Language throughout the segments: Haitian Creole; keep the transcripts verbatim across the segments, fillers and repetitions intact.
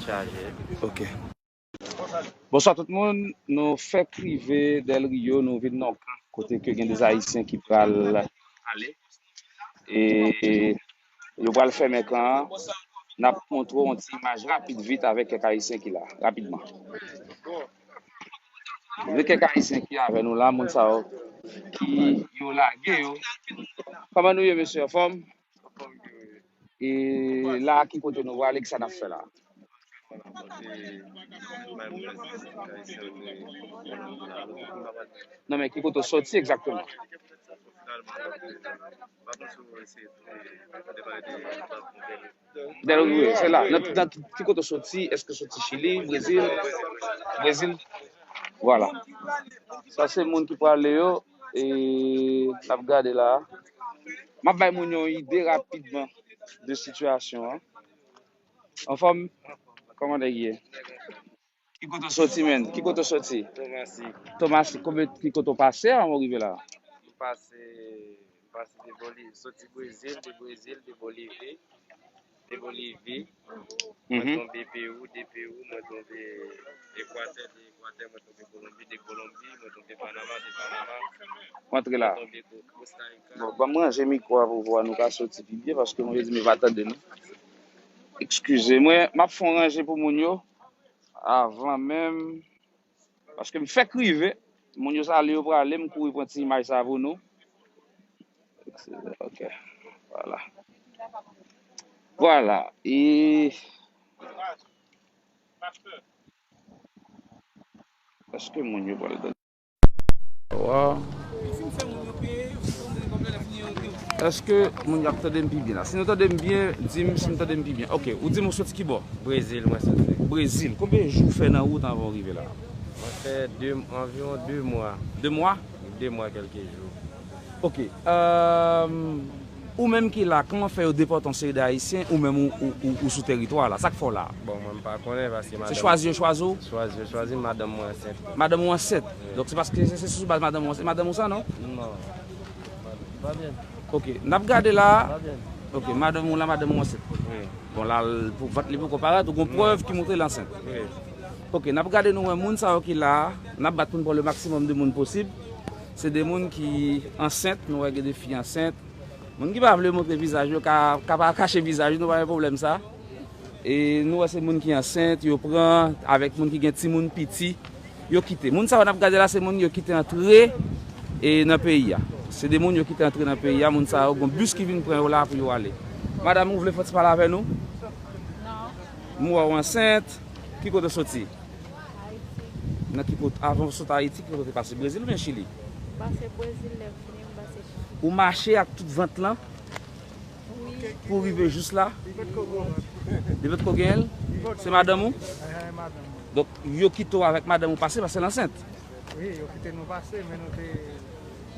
Chaje. Ok. Bonswa tout moun, nou fèk rive Del Rio, nou vin nan yon kan kote ke gen de Ayisyen ki pral ale. E yo pral fèmen kan an. N ap montre w yon ti imaj rapid vit avèk kèk Ayisyen ki la, rapidman. Gen kèk Ayisyen ki avè nou la, moun sa yo ki yo lage yo. Kòman nou ye, mesye, anfòm? E la, ki kote nou prale, ki sa n ap fè la? Non, men ki kote w soti egzakteman? Del Rio, se la. Nan, nan ki kote w soti? Èske w soti Chili, Brezil? Brezil? Vwala. Sa se moun ki prale yo. E n ap gade la. M ap bay moun yo yon ide rapidman de sitiyasyon an. Anfòm, kòman nèg ye? Ki kote w soti, menn? Ki kote w soti? Tomasi. Tomasi, konbyen, ki kote w pase avan w rive la? M pase, m pase de Boli-, soti Brezil, de Brezil, de Bolivi, de Bolivi, mwen Mhm. tonbe Pewou, de Pewou, mwen tonbe Ekwatè, de Ekwatè, mwen tonbe Kolonbi, de Kolonbi, mwen tonbe Panama, de Panama, Rantre la. Mwen tonbe Ko-, Costa Rica. Bon, ban m ranje mikwo a pou vwa nou ka soti pi byen, paske mwen di m pa tande nou. Eskize mwen, m ap fè yon ranje pou moun yo avan menm, paske m fèk rive. Moun yo sale, yo prale, m kouri pran ti imaj sa pou nou. Ok, vwala. Vwala, e èske moun yo pral tande? Wa. Èske moun yo ap tande m pi byen la? Si nou tande m byen, di m si nou tande m pi byen. Ok, ou di m ou soti ki bò? Brezil, mwen soti. Brezil. Konbyen jou w fè nan wout anvan w rive la? Mwen fè de, anviwon de mwa. De mwa? De mwa, kèlke jou. Ok. Euh, ou menm ki la, kòman fè yo depòte yon seri de Ayisyen, ou menm ou, ou, ou, ou sou teritwa la? Sa k fè w la? Bon, mwen m pa konnen, paske se madanm chwazi yo chwazi w? Chwazi yo chwazi m, madanm mwen ansent. Madanm ou ansent? Wi. Donk se paske se, se sou baz madanm ou ansent. Madanm ou sa, non? Non. Pa byen. Ok, n ap gade la. Pa byen. Ok, madanm ou la, madanm ou ansent. Wi. Bon, la, l-, pou vant li poko parèt, ou gon prèv ki montre l ansent. Wi. Ok, n ap gade nou wè moun sa yo ki la a, n ap bat pou n pran le maximum de moun posib. Se de moun ki ansent, nou wè gen de fi ansent. Moun ki pa vle montre vizaj yo, ka, ka pa kache vizaj yo, nou pa gen pwoblèm sa. E nou wè se moun ki ansent, yo pran, avèk moun ki gen timoun piti, yo kite. Moun sa yo n ap gade la, se moun yo kite antre, e, nan peyi a. Se de moun yo kite antre nan peyi a, moun sa yo, gon bis ki vin pran yo la pou yo ale. Madanm, ou vle fè ti pale avè nou? Non. M wè w ansent. Ki kote w soti? Ayiti. Nan ki kote, avan w sot Ayiti, ki kote w te pase? Brezil oubyen Chili? M pase Brezil, lè m vini, m pase Chili. Ou mache ak tout vant lan Wi. Pou rive jous la? Li potko gen l. Se madanm ou? Ehe, madanm mwen. Donk, yo kite w avèk madanm ou pase, paske l ansent? Wi, yo kite nou pase, men nou te,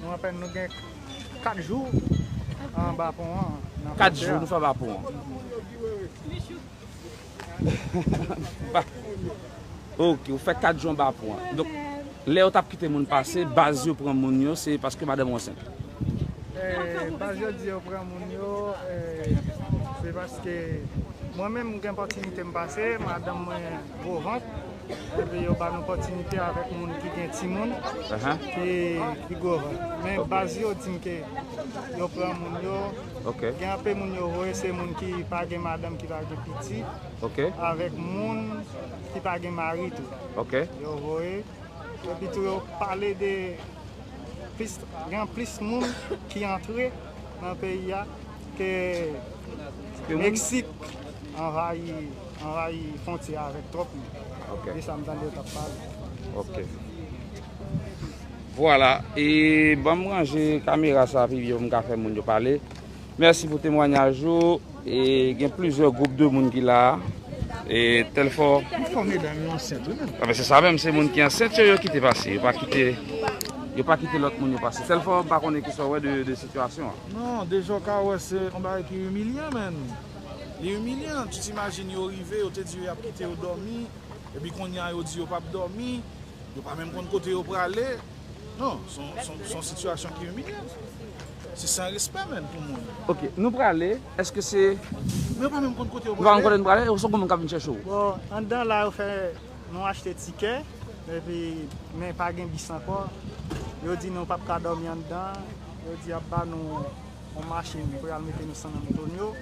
nou apèn nou gen kat jou anba pon an, nan fwontyè a. Kat jou nou fè anba pon an. Ba-, ok, ou fè kat jou anba pon an. Donk, lè yo t ap kite moun pase, baz yo pran moun yo, se paske madanm ou ansent? Eh, baz yo di yo pran moun yo, eh, se paske mwen menm m gen opòtinite m pase, madanm mwen gwo vant, epi yo ba n opòtinite avèk moun ki gen timoun, Ahan. ki, ki gwo vant. Men baz yo di m ke yo pran moun yo, Ok. Gen anpe moun yo voye, se moun ki pa gen madanm, ki pa gen pitit, Ok. avèk moun ki pa gen mari tou. Ok. Yo voye. Epi tou yo pale de plis, gen plis moun ki antre nan peyi a ke Ke moun? Meksik anvayi, anvayi fwontyè avèk twòp moun. Ok. E sa m tande yo t ap pale. Ok. Vwala. E ban m ranje kamera sa pi byen pou m ka fè moun yo pale. Mèsi pou temwanyaj ou. E gen plizyè gwoup de moun ki la a. E Telfò. Telfò, medam yo ansent, wi, menm. A, men se sa menm, se moun ki ansent yo, yo kite pase. Yo pa kite, yo pa kite lòt moun yo pase. Telfò, m pa konnen kisa w wè de, de sitiyasyon an. Non, deja w ka wè se yon bagay ki imilyan, menm. Li imilyan. Tu t'imagines, yo rive, yo te di yo y ap kite yo dòmi, epi kounye a, yo di yo p ap dòmi, yo pa menm konn kote yo prale. Non, se yon, se yon, se yon sitiyasyon ki imilyan. Se san respè menm pou moun. Ok, nou prale, èske se. Mwen pa menm konn kote yo Nou pa konn kote prale. Nou prale, ou se moun k ap vin chèche w. Bon, anndan la yo fè nou achte tikè, epi men pa gen bis ankò. Yo di nou p ap ka dòmi anndan, yo di y ap ba nou yon machin pou y al mete nou San Antonio.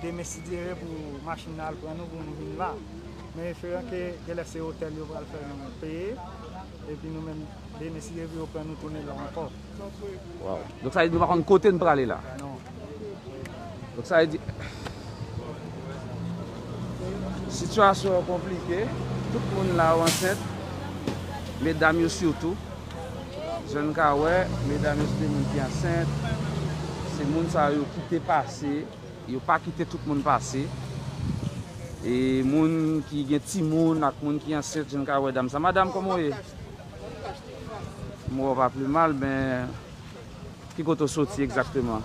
Demen si Dye vle pou machin nan al pran nou pou nou vin la. Men esperan ke genlè se otèl yo pral fè nou peye, epi nou menm demen si Dye vle yo pran nou tounen la ankò. Wow. Donk sa vle di nou pa konn kote n prale la. Non. Donk sa vle di sitiyasyon an konplike. Tout moun la yo ansent. Medam yo sitou. Jan n ka wè, medam yo se de moun ki ansent. Se moun sa yo ki te pase. Yo pa kite tout moun pase. E moun ki gen timoun ak moun ki ansent, jan n ka wè dam sa. Madam, kòman w ye? Mwen pa pi mal, men ki kote w soti egzakteman?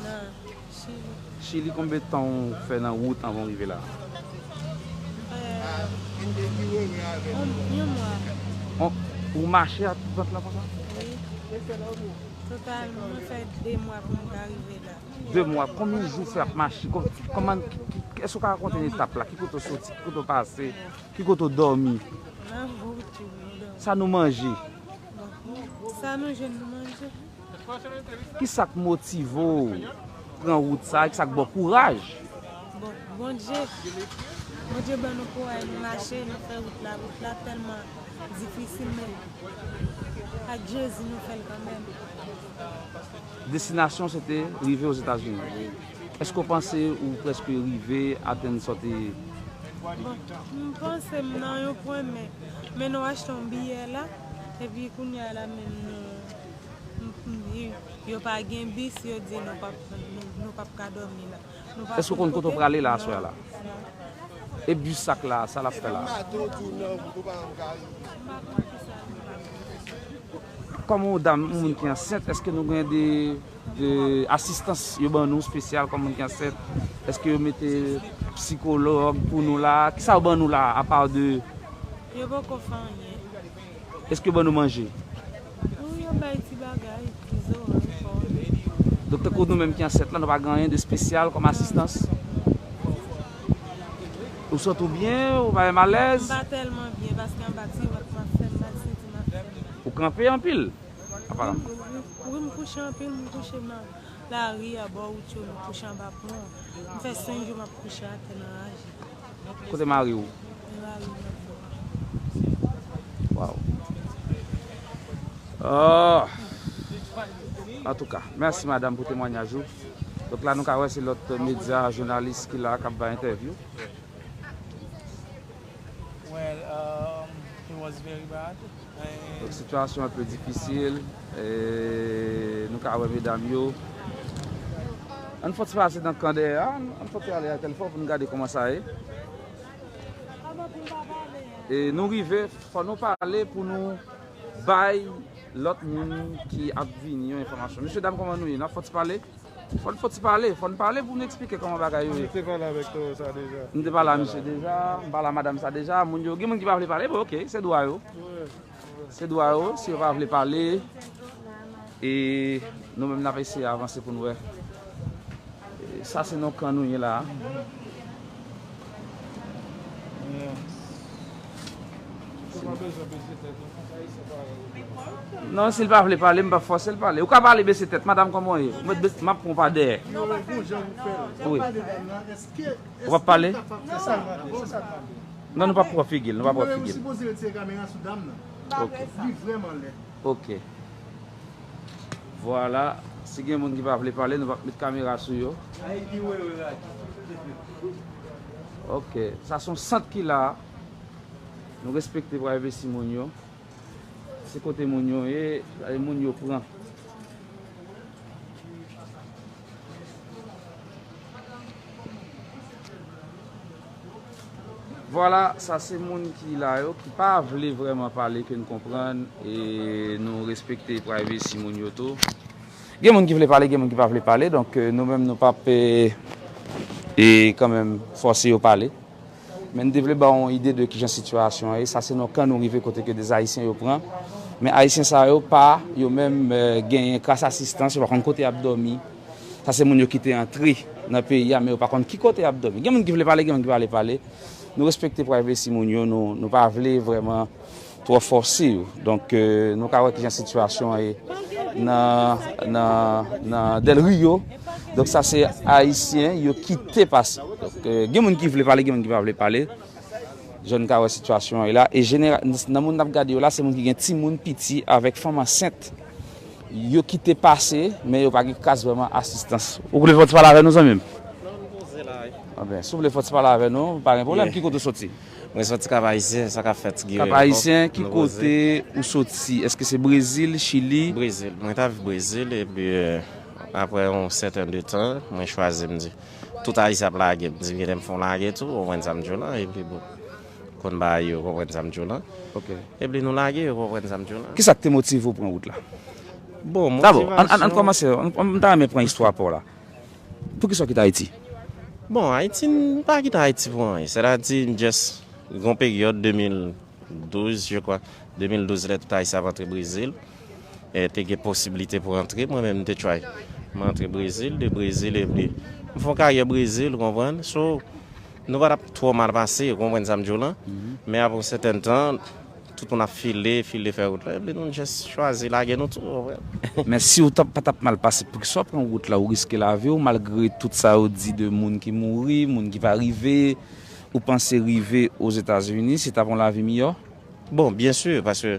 Nan Chili. Chili, konbyen tan w fè nan wout anvan w rive la? Yon mwa. Ou mache ak vant la konsa? Wi. Totalman, mwen fè de mwa pou mwen ka rive la. De mwa, konbyen jou w fè ap mache? Kòman, èske w ka rakonte n etap la? Ki kote w soti? Ki kote w pase? Ki kote w dòmi? Nan wout tou, nou dòmi. Sa nou manje? Sa nou jwenn nou manje. Kisa k motive w pran wout sa? Kisa k ba w kouraj? Bon, Bondye, Bondye ban nou kouraj, nou mache, nou fè wout la. Wout la tèlman difisil, men ak Jezi nou fè l kanmenm. Destinasyon se te rive Ozetazini. Èske w panse ou prèske rive atenn sa w te? Bon, m panse m nan yon pwen, men men nou achte yon biyè la, epi kounye a la menm nou yo pa gen bis, yo di nou p ap nou p ap ka dòmi la. Èske w konn kote w prale la aswè a la? E bis sa k la, sa l ap fè la? Kòm yon dam, yon moun ki ansent, èske nou gen de, de asistans yo ban nou espesyal kòm moun ki ansent? Èske yo mete sikològ pou nou la? Kisa yo ban nou la, apa de. Yo poko fè anyen. Èske yo ban nou manje? Wi, yo bay ti bagay, ti zoranj, pòm. Donk tankou nou menm ki ansent la, nou pa gen anyen de espesyal kòm asistans? Ou santi w byen? Ou pa malèz? M pa tèlman byen paske anba ti vant m ap fè m mal, senti m ap fè m mal. Ou kanpe anpil? Aparamman. Wi, m kouche anpil, m kouche nan lari a, bò wout yo, m kouche anba pon. M fè senk jou m ap kouche atè nan raje. Kote mari w? Nan lari m ap bò. Waw. Oh. Antouka, mèsi madanm pou temwanyaj ou. Donk la nou ka wè se lòt medya, jounalis ki la k ap bay entèvyou. Well, um, it was very bad. Donk sitiyasyon an pi difisil. E nou ka wè medam yo. Ann fòti pase nan kan dèyè a, ann fòti ale a tèl fò pou nou gade kòman sa ye. E nou rive, fò nou pale pou nou bay lòt moun ki ap vini yon enfòmasyon. Mesye dam, kòman nou ye? N ap fòti pale? Fò n fòti pale, fò n pale pou n eksplike kòman bagay yo ye. Mwen te pale avèk Toro sa deja. M te pale a misye deja, m pale a madanm sa deja, moun yo, gen moun ki pa vle pale, bon, ok, se dwa yo. Se dwa yo, si yo pa vle pale, e nou menm n ap eseye avanse pou n wè. E sa se nan kan nou ye la. Non, si l pa vle pale, m p ap fòse l pale. Ou ka pale bese tèt, madanm, kòman w ye? Ou mèt bese, m ap pran w pa dèyè. Wi. Ou p ap pale? Non, nou p ap pran figi l, nou p ap pran figi l. Ok. Ok. Vwala, si gen moun ki pa vle pale, nou p ap met kamera sou yo. Ok, sa se yon sant ki la. Nou respekte prayvesi moun yo. Se kote moun yo ye, e moun yo pran. Vwala, sa se moun ki la yo, ki pa vle vrèman pale, ke n konprann, e nou respekte prayvesi moun yo tou. Gen moun ki vle pale, gen moun ki pa vle pale, donk, e, nou menm nou p ap, e, e kanmenm fòse yo pale. Men n te vle ba w yon ide de kijan sitiyasyon an ye. Sa se nan kan nou rive kote ke de Ayisyen yo pran. Men Ayisyen sa yo pa, yo menm, eh, genyen kras asistans, yo pa konn kote y ap dòmi. Sa se moun yo ki te antre nan peyi a, men yo pa konn ki kote y ap dòmi. Gen moun ki vle pale, gen moun ki pa vle pale. Nou respekte privacy moun yo, nou, nou pa vle vrèman twò fòse yo. Donk, eh, nou ka wè kijan sitiyasyon an ye nan, nan, nan Del Rio. Donk, sa se Ayisyen yo ki te pase. Donk, eh, gen moun ki vle pale, gen moun ki pa vle pale. Jan n ka wè sitiyasyon an ye la. E jenera-, nan moun n ap gade yo la, se moun ki gen timoun piti avèk fanm ansent. Yo ki te pase, men yo pa gen kras vrèman asistans. Ou vle fè ti pale avè nou, zanmi m? Non, nou poze la, wi. Anben, si w vle fè ti pale avè nou, pa gen pwoblèm. Yeah. Ki kote w soti? Mwen soti Kap Ayisyen, sa k ap fèt, Guy? Kap Ayisyen, ki kote ou soti? Èske se Brezil, Chili? Brezil. Mwen ta viv Brezil, epi, eh, apre yon sèten de tan, mwen chwazi, m di, tout Ayisyen ap lage, m di, m gentan fè yon lage tou, w konprann sa m di w lan, epi bon, konn bagay yo, w konprann sa m di w lan. Ok. Epi nou lage, w konprann sa m di w lan. Kisa k te motive w pran wout la? Bon, dabò, ann, ann, ann motivasyon kòmanse, ann, ann, m ta renmen pran istwa pa w la. Poukisa w kite Ayiti? Bon, Ayiti, m pa kite Ayiti pou anyen. Sètadi, m just, gon peryòd de mil douz, je kwa, de mil douz, lè tout Ayisyen ap antre Brezil, e te gen posiblite pou antre, mwen menm, m te try. M antre Brezil, de Brezil, epi m fè yon karyè Brezil, ou konprann? So, nou pa t ap twò mal pase, ou konprann sa m di w lan? Mhm. Men apre yon sèten tan, tout moun ap file, file fè wout la, epi nou just chwazi lage nou tou, w konprann? Men si w t ap, pa t ap mal pase, poukisa w pran wout la, ou riske lavi w, malgre tout sa yo di de moun ki mouri, moun ki pa rive, ou panse rive Ozetazini, se t ap yon lavi miyò? Bon, byen si, paske,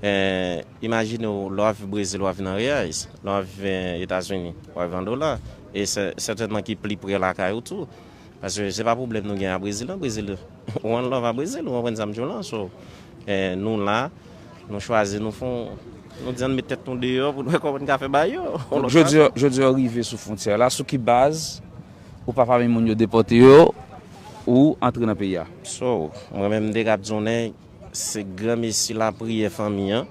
eh, imajine w, lè w ap viv Brezil, w ap viv nan reyal, lè w ap viv, eh, Etazini, w ap viv an dola, e sè-, sètènman ki pli pre lakay ou tou. Paske se pa pwoblèm nou gen a Brezil, non, Brezil, one love a Brezil, ou konprann sa m di w lan, so, eh, nou la, nou chwazi, nou fè yon, nou di ann met tèt nou deyò pou nou wè kòman n ka fè bagay yo. Donk, jodi a, jodi a w rive sou fwontyè la, sou ki baz, ou pa pami moun yo depòte yo, ou antre nan peyi a? So, mwen menm, m te ka di w nèg, se granmesi lapriyè fanmi an.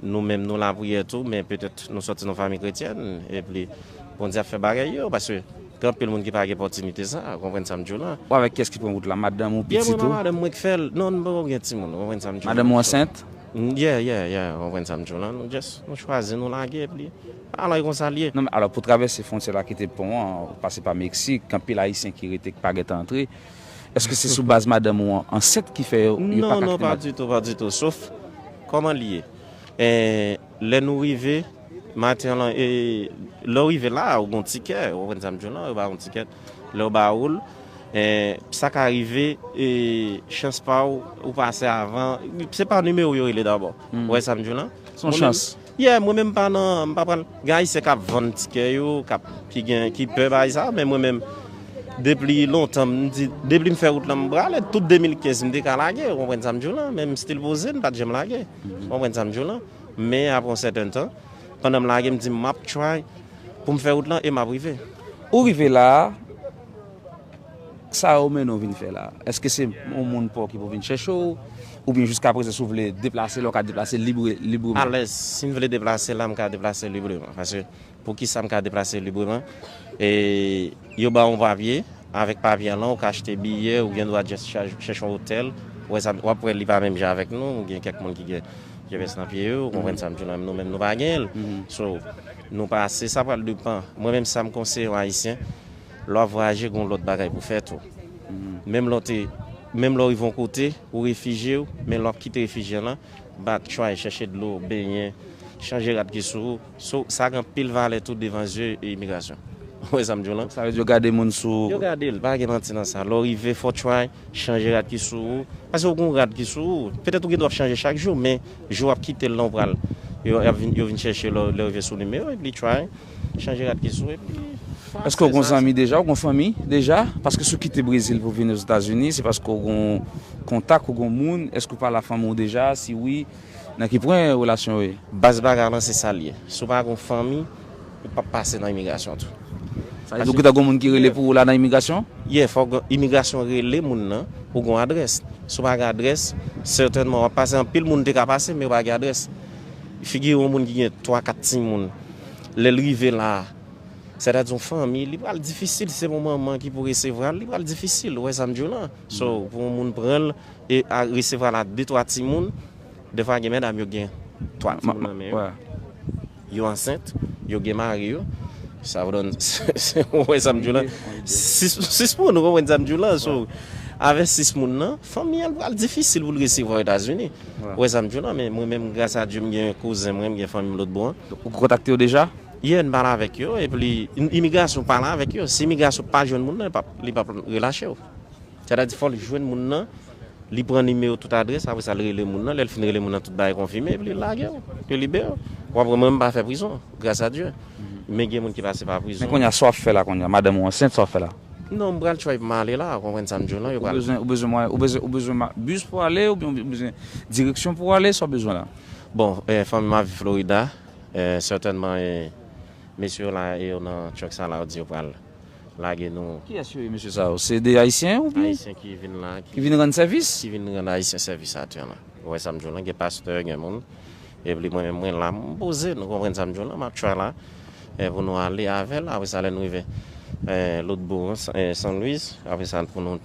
Nou menm, nou lapriyè tou, men petèt nou sòti nan fanmi kretyèn, epi Bondye ap fè bagay yo, paske gen anpil moun ki pa gen opòtinite sa, ou konprann sa m di w lan. Ou avèk kiyès ki pran wout la? Madanm ou, pitit ou? Yeah, mwen, madanm mwen k fè l. Non, nou poko gen timoun, ou konprann sa m di w lan. Madanm ou ansent? Mm, yeah, yeah, yeah, ou konprann sa m di w lan. Nou just, nou chwazi, nou lage, epi alò, e konsa l ye. Non, men alò, pou travèse fwontyè la, kite pon an, ou pase pa Meksik, gen anpil Ayisyen ki rete, ki pa gentan antre. Èske se sou baz madanm ou an ansent ki fè yo, yo pa ka kite? Non, non, pa ditou, pa ditou. Sof kòman l ye. E, lè nou rive, maten an, e, lè w rive la, ou gon tikè, ou konprann sa m di w lan, yo ba w yon tikè. Lè yo ba ou l, e, sa ka rive, e, chans pa w, ou pase avan. Se pa nimewo yo rele dabò. Hmm. Ou wè sa m di w lan? Se yon chans. Yeah, mwen menm m pa nan, m pa pral, gen Ayisyen k ap vann tikè yo, k ap, ki gen, ki pè bagay sa, men mwen menm, depi lontan, m di, depi m fè wout lan, m prale, tout de mil kenz, m te ka lage, ou konprann sa m di w lan, men m still poze, m pa t janm lage, ou konprann sa m di w lan. Men apre yon sèten tan, pandan m lage, m di, m ap try pou m fè wout lan e m ap rive. Ou rive la a, sa yo mennen w vin fè la? Èske se yon moun pa w ki pou vin chèche w? Oubyen jiskaprezan, si w vle deplase, lè w ka deplase libre, libreman? Alèz, si m vle deplase la, m ka deplase libreman. Paske poukisa m ka deplase libreman? E yo ba w yon papye, avèk papye an lan, ou ka achte biyè, ou gen dwa just chèche yon otèl. Ou wè sa, w ap wè li pa menm jan avèk nou, gen kèk moun ki gen G P S nan pye yo, ou konprann sa m di w lan, nou menm nou pa gen l. Mhm. So, nou pase, sa pral depan. Mwen menm sa m konseye yon Ayisyen, lè w ap vwayaje, gen yon lòt bagay pou fè tou. Mhm. Menm lè w te, menm lè w rive yon kote, ou refijye w, men lè w ap kite refijye w lan, bat, try, chèche dlo, benyen, chanje rad ki sou ou. So, sa gen anpil valè tou devan zye imigrasyon. Ou wè sa m di w lan? Sa vle di yo gade moun sou. Yo gade l, pa gen manti nan sa. Lè w rive, fò w try, chanje rad ki sou ou. Paske w gen yon rad ki sou ou. Petèt ou gen dwa ap chanje chak jou, men jou w ap kite l lan, ou pral, yo, y ap vin, yo vin chèche lè, lè w rive sou nimewo, epi try, chanje rad ki sou ou, epi. Èske w gen zanmi deja, ou gen fanmi deja? Paske si w kite Brezil pou vin Ozetazini, se paske w gen kontak, ou gen moun. Èske w pale a fanmi w deja? Si wi, nan ki pwen relasyon w ye? Baz bagay lan se sa l ye. Si w pa gen fanmi, ou p ap pase nan imigrasyon tou. Sa vle di ou gentan gen moun ki rele pou ou la nan imigrasyon? Yeah, fòk imigrasyon rele moun nan, ou gen adrès. Si w pa gen adrès, sètènman w ap pase, anpil moun te ka pase, men yo pa gen adrès. Figire w yon moun ki gen twa, kat timoun. Lè l rive la, sètadi yon fanmi, li pral difisil, se yon manman ki pou resevwa l, li pral difisil, ou wè sa m di w lan. So, pou yon moun pran l e a resevwa l a de, twa timoun, defwa gen medam yo gen Twa timoun nan men yo. Yo ansent, yo gen mari yo. Sa w donn, ou wè sa m di w la? Sis, sis moun, ou konprann sa m di w la? So, avè sis moun nan, fanmi an pral difisil pou l resevwa Etazini. Ou wè sa m di w la? Men mwen menm, gras a Dye, m gen kouzen mwen, m gen fanmi m lòt bò an. Ou kontakte yo deja? Yè, m pale avèk yo, epi imigrasyon pale avèk yo. Si imigrasyon pa jwenn moun nan, li p ap, li p ap relache w. Sètadi, fò l jwenn moun nan, li pran nimewo, tout adrès, apre sa, l rele moun nan. Lè l fin rele moun nan, tout bagay konfime, epi li lage w, li libere w. W ap wè mwen, m pa fè prizon, gras a Dye. Men gen moun ki pase pa prizon. Men kounye a, sa w ap fè la kounye a? Madanm ou ansent, sa w ap fè la? Non, m pral try pou m ale la, ou konprann sa m di w lan, yo pral. Ou bezwen, ou bezwen mwayen, ou bezwen, ou bezwen ma- bis pou ale, oubyen ou bezwen direksyon pou ale, sa w bezwen la? Bon, eh, fanmi m ap viv Florida, eh, sètènman, eh, mesye yo la, e yo nan truck sa la, yo di yo pral lage nou. Kiyès yo ye, mesye sa yo? Se de Ayisyen oubyen? Ayisyen ki vin la, ki vin rann sèvis? Ki vin rann Ayisyen sèvis atè la. Ou wè sa m di w lan, gen pastè, gen moun. Epi mwen menm, mwen la, m poze, nou konprann sa m di w lan, m ap try la. E pou nou ale avè l, apre sa, lè nou rive, e, lòt bò an, San, e, San Luis, apre sa, pou nou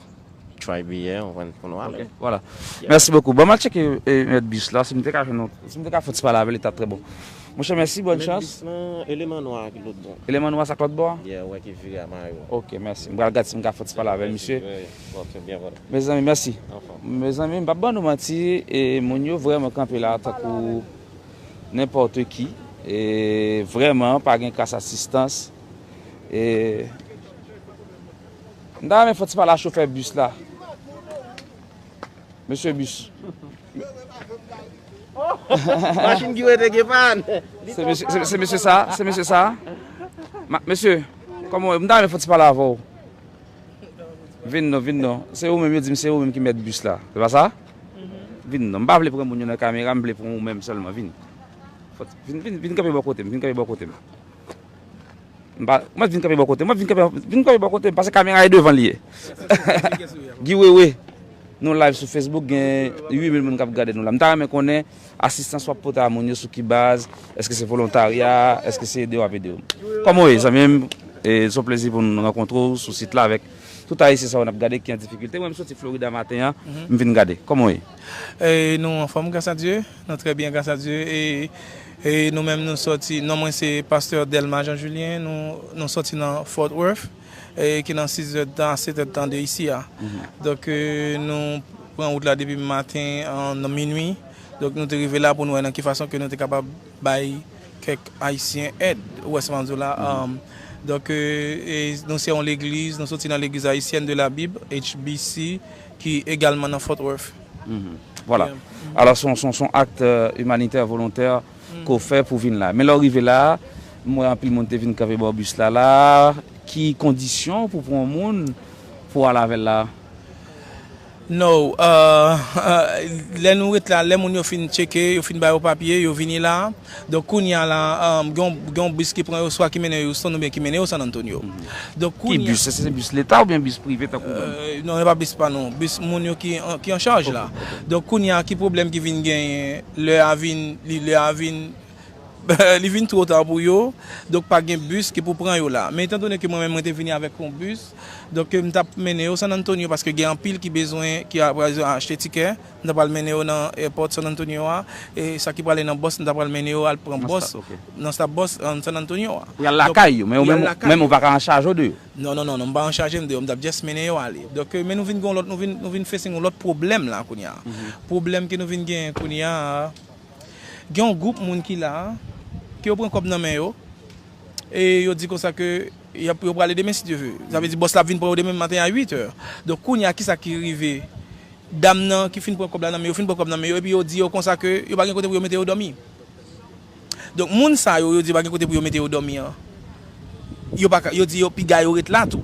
try biyè, ou konprann, pou nou ale. Ok, vwala. Mèsi bokou. Bon, m al tcheke, e, mèt bis la, si m te ka jwenn, si m te ka fè yon ti pale avè l, li t ap trè bon. Monchè, mèsi, bòn chans. Mèt bis lan, eleman nwa ak lòt bò. Eleman nwa sa k lòt bò a? Yeah, ou wè ki vire a mayo. Ok, mèsi. M pral gade si m ka fè yon ti pale avè l, misye. Ok, byen vòlè. Mezanmi, mèsi. Anfòm. Mezanmi, m p ap ban nou manti, e moun yo vrèman kanpe la tankou nenpòt ki. E vrèman, pa gen kas asistans. E m ta renmen fè yon ti pale a chofè bis la. Mesye bis. Machin ki rete gen pàn. Se mesye, se, se mesye sa, se mesye sa. Ma, mesye, kòman w ye? M ta renmen fè yon ti pale avè w. Vin non, vin non. Se ou menm, yo di m se ou menm ki mèt bis la. Se pa sa? Vin non. M pa vle pran moun yo nan kamera, m vle pran ou menm sèlman. Vin. Fò, vin, vin, vin kanpe bò kote m, vin kanpe bò kote m. M pa, mwen vin kanpe bò kote, mwen vin kanpe, vin kanpe bò kote, paske kamera e devan li ye. Guy Wewe, nou live sou Facebook, gen uit mil moun k ap gade nou la. M ta renmen konnen asistans w ap pote a moun yo sou ki baz, èske se volontarya, èske se ede w ap ede yo? Kòman w ye, zanmi m? E, se yon plezi pou nou rankontre w sou sit la avèk tout Ayisyen sa yo n ap gade ki an difikilte. Mwen, m soti Florida maten an, m vin gade. Kòman w ye? E, nou anfòm, gras a Dye. Nou trè byen, gras a Dye. E, e nou menm, nou sòti, non mwen se pastè Delma Jean Julien. Nou, nou sòti nan Fort Worth, e, ki nan sis èdtan a sèt èdtan de isi a. Donk, e, nou pran wout la depi maten an, nan minui. Donk, nou te rive la pou nou wè nan ki fason ke nou te kapab bay kèk Ayisyen èd, ou wè sa m ap di w la. Um, donk, e, e, nou se yon legliz, nou soti nan Legliz Ayisyèn de la Bib, H B C, ki egalman nan Fort Worth. Vwala. Alò, se yon, se yon, se yon ak, e, imanitè, volontè ke w fè pou vin la. Men lè w rive la, m wè anpil moun te vin kanpe bò bis la la. Ki kondisyon pou pran yon moun pou w al avè l la? No, e, e, lè nou ret la, lè moun yo fin tcheke, yo fin ba yo papye, yo vini la. Donk, kounye a la, um, gen yon, gen yon bis ki pran yo, swa ki mennen yo Houston oubyen ki mennen yo San Antonio. Donk, kounye a. Ki bis? Se, se bis leta oubyen bis prive tankou w menm? E, non, e pa bis pa nou. Bis moun yo ki an, ki an chaj la. Donk, kounye a, ki pwoblèm ki vin genyen? Lè a vin, li, lè a vin, li vin twò ta pou yo. Donk, pa gen bis ki pou pran yo la. Men etandone ke mwen menm, mwen te vini avèk yon bis, donk, e, m t ap mennen yo San Antonio paske gen anpil ki bezwen, ki a, bezwen achte tikè. M ta pral mennen yo nan airport San Antonio a. E sa ki prale nan bòs, m ta pral mennen yo al pran bòs nan stop bòs, e, San Antonio a. Pou y al lakay yo, men ou menm, menm ou pa ka an chaj de yo. Non, non, non, non, m pa an chaj de yo, m t ap just mennen yo ale. Donk, e, men nou vin gen yon lòt, nou vin, nou vin facing yon lòt pwoblèm la kounye a. Pwoblèm ke nou vin genyen kounye a, gen yon gwoup moun ki la, ke yo pran kòb nan men yo, e yo di konsa ke y ap, yo prale demen, si Dye ve. Sa vle di, bòs la ap vin pran yo demen maten a uit è. Donk, kounye a, kisa ki rive? Dam nan ki fin pran kòb la nan men yo, fin pran kòb nan men yo, epi yo di yo konsa ke yo pa gen kote pou yo mete yo dòmi. Donk, moun sa yo, yo di yo pa gen kote pou yo mete yo dòmi an, yo pa ka, yo di yo piga yo ret la tou.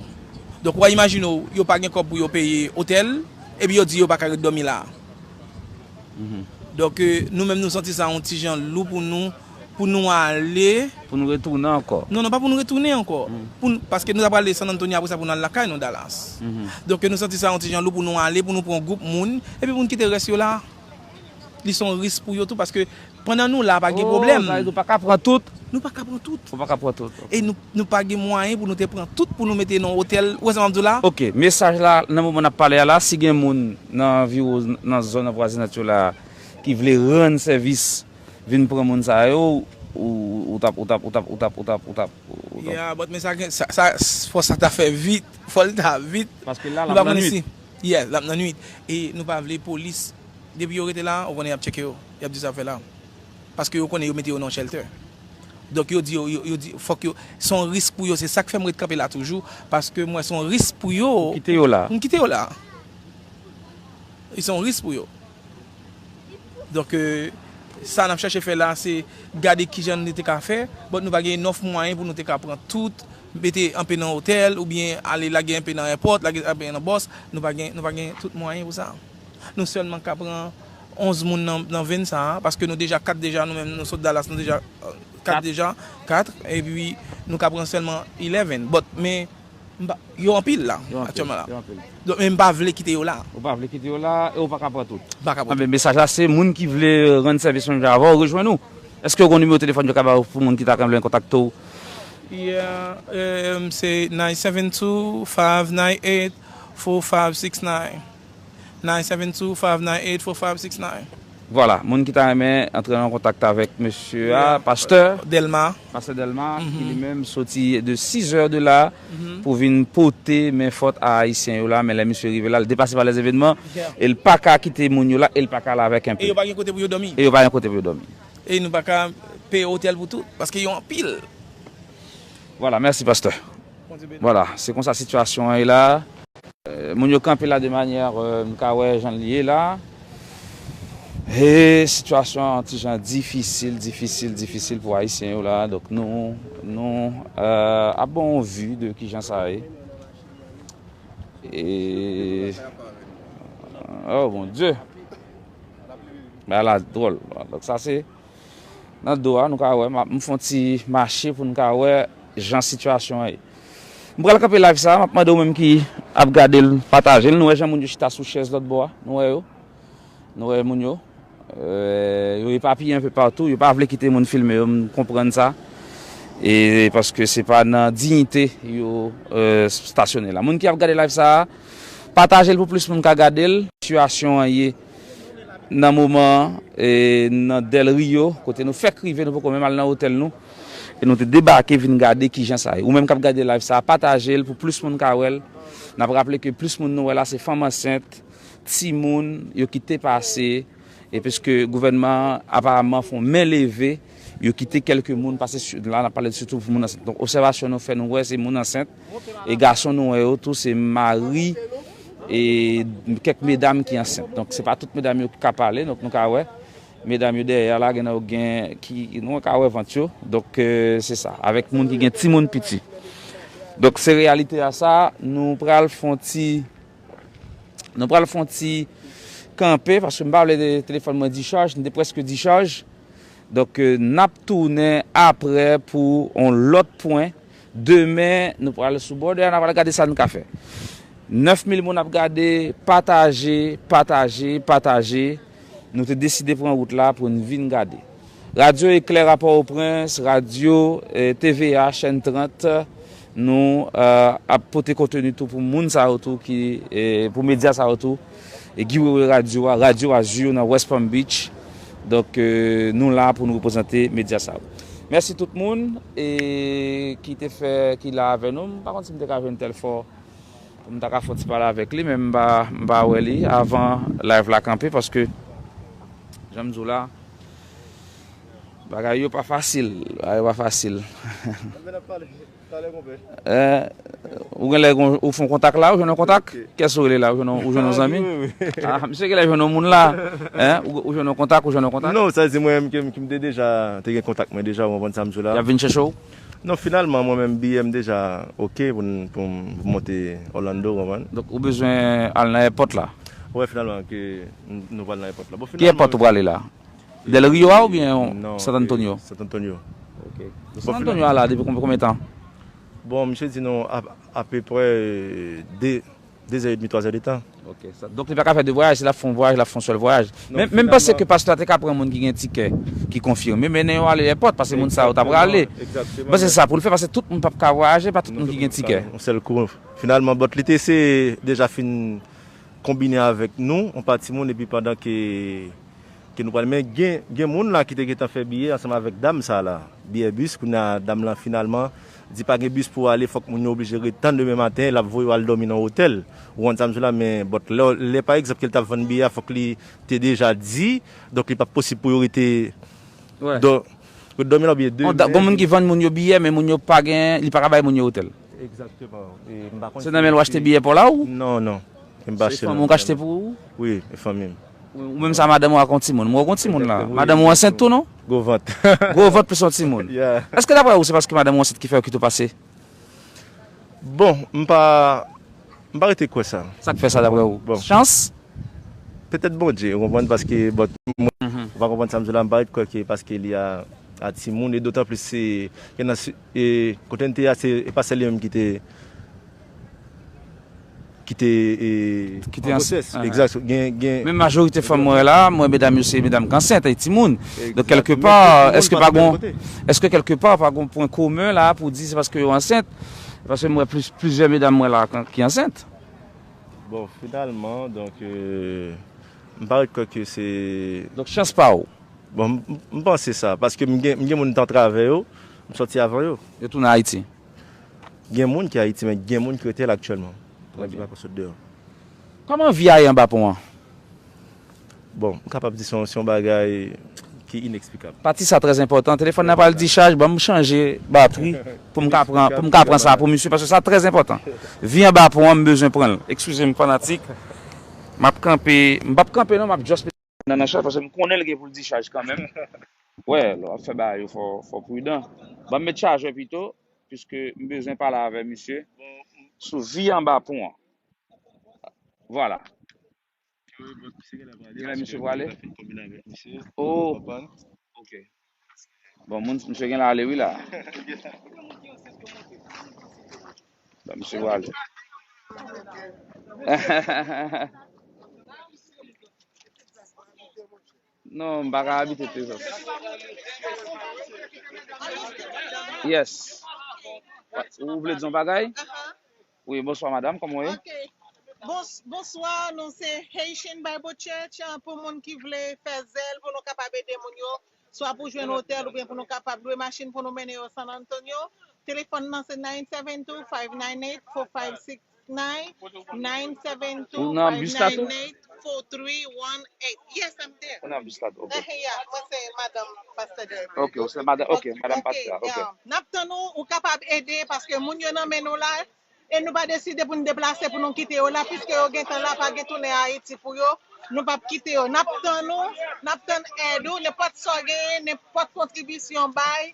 Donk, w a imajine w, yo pa gen kòb pou yo peye otèl, epi yo di yo pa ka ret dòmi la. Donk, e, nou menm, nou santi sa yon ti jan lou pou nou, pou nou ale. Pou nou retounen ankò? Non, non, pa pou nou retounen ankò. Pou n-, paske nou ta prale San Antonio apre sa pou nou al lakay nou, Dallas. Donk, e, nou santi sa yon ti jan lou pou nou ale, pou nou pran yon gwoup moun, epi pou nou kite rès yo la. Li se yon risk pou yo tou, paske pandan nou la, pa gen pwoblèm. Sa vle di ou pa ka pran tout? Nou pa ka pran tout. Ou pa ka pran tout, ok. E nou, nou pa gen mwayen pou nou te pran tout, pou nou mete nan otèl. Ou wè sa m ap di w la? Ok, mesaj la, nan moman n ap pale a la, si gen moun nan anviwon, nan zòn avwazinat yo la, ki vle rann sèvis vin pran moun sa yo, ou, ou t ap, ou t ap, ou t ap, ou t ap, ou t ap, ou t ap, ou t ap. Yeah, but men sa gen, sa, sa, fò sa ta fè vit, fò l ta vit. Paske la, l Nou ap pa nan konn nwit. si, yeah, l ap nan nwit. E nou pa vle polis, depi yo rete la, ou konnen y ap tcheke yo, y ap di sa fè la. Paske yo konnen yo mete yo nan shelter. Donk yo di yo, yo, yo di, fòk yo, se yon risk pou yo, se sa k fè m ret kanpe la toujou, paske m wè se yon risk pou yo. Kite yo la. M kite yo la. E se yon risk pou yo. Donk, euh, sa n ap chache fè la, se gade kijan nou te ka fè, but nou pa gen enough mwayen pou nou te ka pran tout, mete anpe nan otèl, oubyen ale lage anpe nan èpòt, lage anpe nan bòs, nou pa gen, nou pa gen tout mwayen pou sa. Nou sèlman ka pran onz moun nan, nan van sa a, paske nou deja kat deja, nou menm nou sot Dallas, nou deja euh, kat deja, kat, epi nou ka pran sèlman eleven. But, men, m pa- yo anpil la, Yo anpil, aktyèlman la. yo anpil. Donk, men m pa vle kite yo la. Ou pa vle kite yo la, e ou pa ka pran tout. M pa ka pran Anben, mesaj la, se moun ki vle rann sèvis menm jan avè w, rejwenn nou. Èske w gen yon nimewo telefòn yo ka ba w pou moun ki ta renmen kontakte w? Yeah, um, se nine seven two, five nine eight, four five six nine. Nine seven two, five nine eight, four five six nine. Vwala, moun ki ta renmen antre an kontak avèk mesye a, pastè, Delma. pastè Delma, ki li menm soti de sizè de la pou vin pote men fòt a Ayisyen yo la, men lè misye rive la, l deplase pa lèzevenman, Yeah. e l pa ka kite moun yo la, e l pa ka ale avèk E enpe. yo pa gen kote pou yo dòmi. E yo pa gen kote pou yo dòmi. E nou pa ka peye otèl pou tout, paske yo anpil. Vwala, mèsi, pastè. Bondye beni. Vwala, se konsa sitiyasyon an ye la. Euh, moun yo kanpe la de manyè, euh, m ka wè jan l ye la. E sitiyasyon an ti jan difisil, difisil, difisil pou Ayisyen yo la. Donk nou, nou euh, ap ban yon vi de kijan sa ye. E oh mon Dieu. Bagay la dwòl. Donk sa se nan do a, nou ka wè, m ap- m fè yon ti mache pou n ka wè jan sitiyasyon an ye. M pral kanpe live sa, m ap mande ou menm ki ap gade l, pataje l. Nou wè jan moun yo chita sou chèz lòt bò a, nou wè yo. Nou wè moun yo. Euh, yo epapiye enpe patou, yo pa vle kite moun filme yo, m konprann sa. E paske se pa nan diyite yo euh, stasyone la. Moun ki ap gade live sa, pataje l pou plis moun ka gade l. Sitiyasyon an ye nan moman an, e nan Del Rio, kote nou fèk rive, nou poko menm al nan otèl nou. E nou te debake vin gade kijan sa ye. Ou menm k ap gade live sa, pataje l pou plis moun ka wè l. N ap raple ke plis moun nou wè la, se fanm ansent, timoun, yo ki te pase, e piske gouvènman an aparamman fè yon men leve, yo kite kèlke moun pase, si- la n ap pale sitou pou moun ansent. Donk, obsèvasyon nou fè, nou wè se moun ansent, e gason nou wè yo tou, se mari, e kèk medam ki ansent. Donk, se pa tout medam yo ki ka pale, donk nou ka wè, medam yo dèyè a la, gen nan yo gen, ki, nou ka wè vant yo, donk euh, se sa, avèk moun ki gen timoun piti. Donk, se reyalite a sa, nou pral fè yon ti Nou pral fè yon ti kanpe, paske m pa vle telefòn mwen dichaj, m te prèske dichaj. Donk, euh, n ap tounen aprè pou yon lòt pwen. Demen, nou pral sou bòdè a, n ap al gade sa n ka fè. Nèf mil moun ap gade, pataje, pataje, pataje. Nou te deside pran wout la pou n vin gade. Radyo Eklè a Pòtoprens, radyo eh, T V A, chèn trant, nou eh, ap pote konteni tou pou moun sa yo tou ki, eh, pou medya sa yo tou. E Guy Wewe radyo a, radyo Azur nan West Palm Beach. Donk eh, nou la pou nou reprezante medya sa yo. Mèsi tout moun eh, ki te fè, ki la avè nou. M pa konn si m te ka jwenn Telfò pou m ta ka fè yon ti pale avèk li, men m pa, m pa wè li avan live la kanpe, paske jan m di w la, bagay yo pa fasil, bagay yo pa fasil. Eh, ou gen lè ou fè yon kontak la, ou jwenn yon kontak? Kès ou rele la, ou jwenn yon- ou jwenn yon zanmi? Ah, misye gen lè jwenn yon moun la. Hein? Ou, ou jwenn yon kontak, ou jwenn yon kontak? Non, sa di mwen menm ke m te deja te gen kontak mwen deja, ou konprann sa m di w la. Y ap vin chèche w? Non, finalman, mwen menm, biyè m deja oke pou m pou m- pou m monte Orlando, ou konprann? Donk, ou bezwen al nan èpòt la? Wè, finalman, ke n- nou pral nan èpòt la. Bon, Ki èpòt ou prale la? Del Rio a oubyen Non, San Antonio? eh, San Antonio. Ok. San Antonio a la depi konbyen, konbyen tan? Bon, misye di nou a- apeprè eh, de, de zè edmi, twa zè de tan. Ok. Sa- Donk, li pa ka fè de vwayaj, si l ap fè yon vwayaj, l ap fè yon sèl vwayaj. Non, Men men m panse finalman- ke pastè a te ka pran moun ki gen tikè, ki konfime. Men men yo ale èpòt, paske moun sa yo t ap rale. Egzakteman, Bon, se sa pou l fè, paske tout moun p ap ka vwayaje, pa tout moun ki gen tikè. Yon sèl kou. Finalman, bòt li te eseye deja fin konbine avèk nou, yon pati moun, epi pandan ke Ke nou pral men gen, gen moun la ki te gentan fè biyè ansanm avèk dam sa la. Biyè bis, kounye a dam lan finalman di pa gen bis pou ale, fòk moun yo oblije ret tann demen maten, l ap voye w al dòmi nan otèl. Ou konn sa m di w la, men but lè, lè pa egzanp ke l t ap vann biyè a, fòk li te deja di, donk li p ap posib pou yo rete dò-, ret dòmi la oubyen demen. Gon moun ki vann moun yo biyè, men moun yo pa gen, li pa ka bay moun yo otèl. Egzakteman. E m pa konn. Se nan men l w achte biyè pa w la ou? Non, non. E m pa achte fanmi w k achte pou ou? Wi, e fanmi m. Ou menm sa madanm ou ak yon timoun. M wè w gon timoun la. Madanm ou ansent tou non? Gwo vant. Gwo vant plis yon timoun. Èske daprè ou se paske madanm ou ansent ki fè yo kite w pase? Bon, m pa, m pa rete kwè sa. Sa k fè sa daprè ou? Bon. Chans? Petèt Bondye, ou konprann, paske, bon, mwen, ou pa konprann sa m di w la, m pa rete kwè ke paske li a, a timoun, e dotan plis se, gen nan si-, e, kote n te a, se, e pa sèl li menm ki te, ki te, e, ki te an gwosès. Egzak, gen, gen. Men majorite fanm mwen la, mwen medam yo se medam k ansent, e timoun. Donk, kèlke pa, èske pa gon, èske kèlke pa pa gon pwen komen la pou di se paske yo ansent? Paske mwen plizyè medam mwen la ki ansent. Bon, finalman, donk, euh, m pa ret kwè ke se. Donk, chans pa w. Bon, m, m, m panse sa, paske m gen, m gen moun m t antravè yo, m sòti avan yo. Yo tounen Ayiti? Gen moun ki Ayiti, men gen moun ki rete la aktyèlman. Trè byen. Ki pa sot deyò. Kòman vi a ye anba pon an? Bon, m kapab di se yon, se yon bagay ki ineksplikab. Pati sa trè enpòtan. Telefòn nan pral dichaj, ban m chanje batri pou m ka pran, pou m ka pran sa pou misye, paske sa trè enpòtan. Vi anba pon an, m bezwen pran l. Eskize m, fanatik. M ap kanpe, m p ap kanpe non, m ap just mete nan, nan chaj, paske m konnen l gen pou l dichaj kanmenm. Wè, lè w ap fè bagay yo, fò, fò pridan. Ban m met chajè pito, piske m bezwen pale avè misye sou vi anba pon an. Vwala. Genlè misye prale? Oh. Ok. Bon, moun, misye genlè ale wi la. Bon, misye prale. Non, m pa ka abite Texas. Yes. Ou vle di yon bagay? Wi, bonswa madam, kòman w ye? Ok. Bons-, bonswa, nou se Haitian Bible Church, ah, pou moun ki vle fè zèl, pou nou kapab ede moun yo, swa pou jwenn otèl oubyen pou nou kapab lwe machin pou nou mennen yo San Antonio. Telefòn nan se nine seven two, five nine eight, four five six nine, nine seven two, five nine eight, four three one eight. Yes, I'm there. Ou nan bis la tou? Ok. Eh, yeah, mwen se madanm Pastè Derek. Ok, ou se madanm, ok, madanm Pastè, ok. Yeah. N ap tann ou, ou kapab ede, paske moun yo nan men nou la, e nou pa deside pou n deplase pou nou kite yo la, piske yo gentan la, pa gen tounen Ayiti pou yo, nou p ap kite yo. N ap tann ou, n ap tann èd ou, nenpòt sa w genyen, nenpòt kontribisyon bay,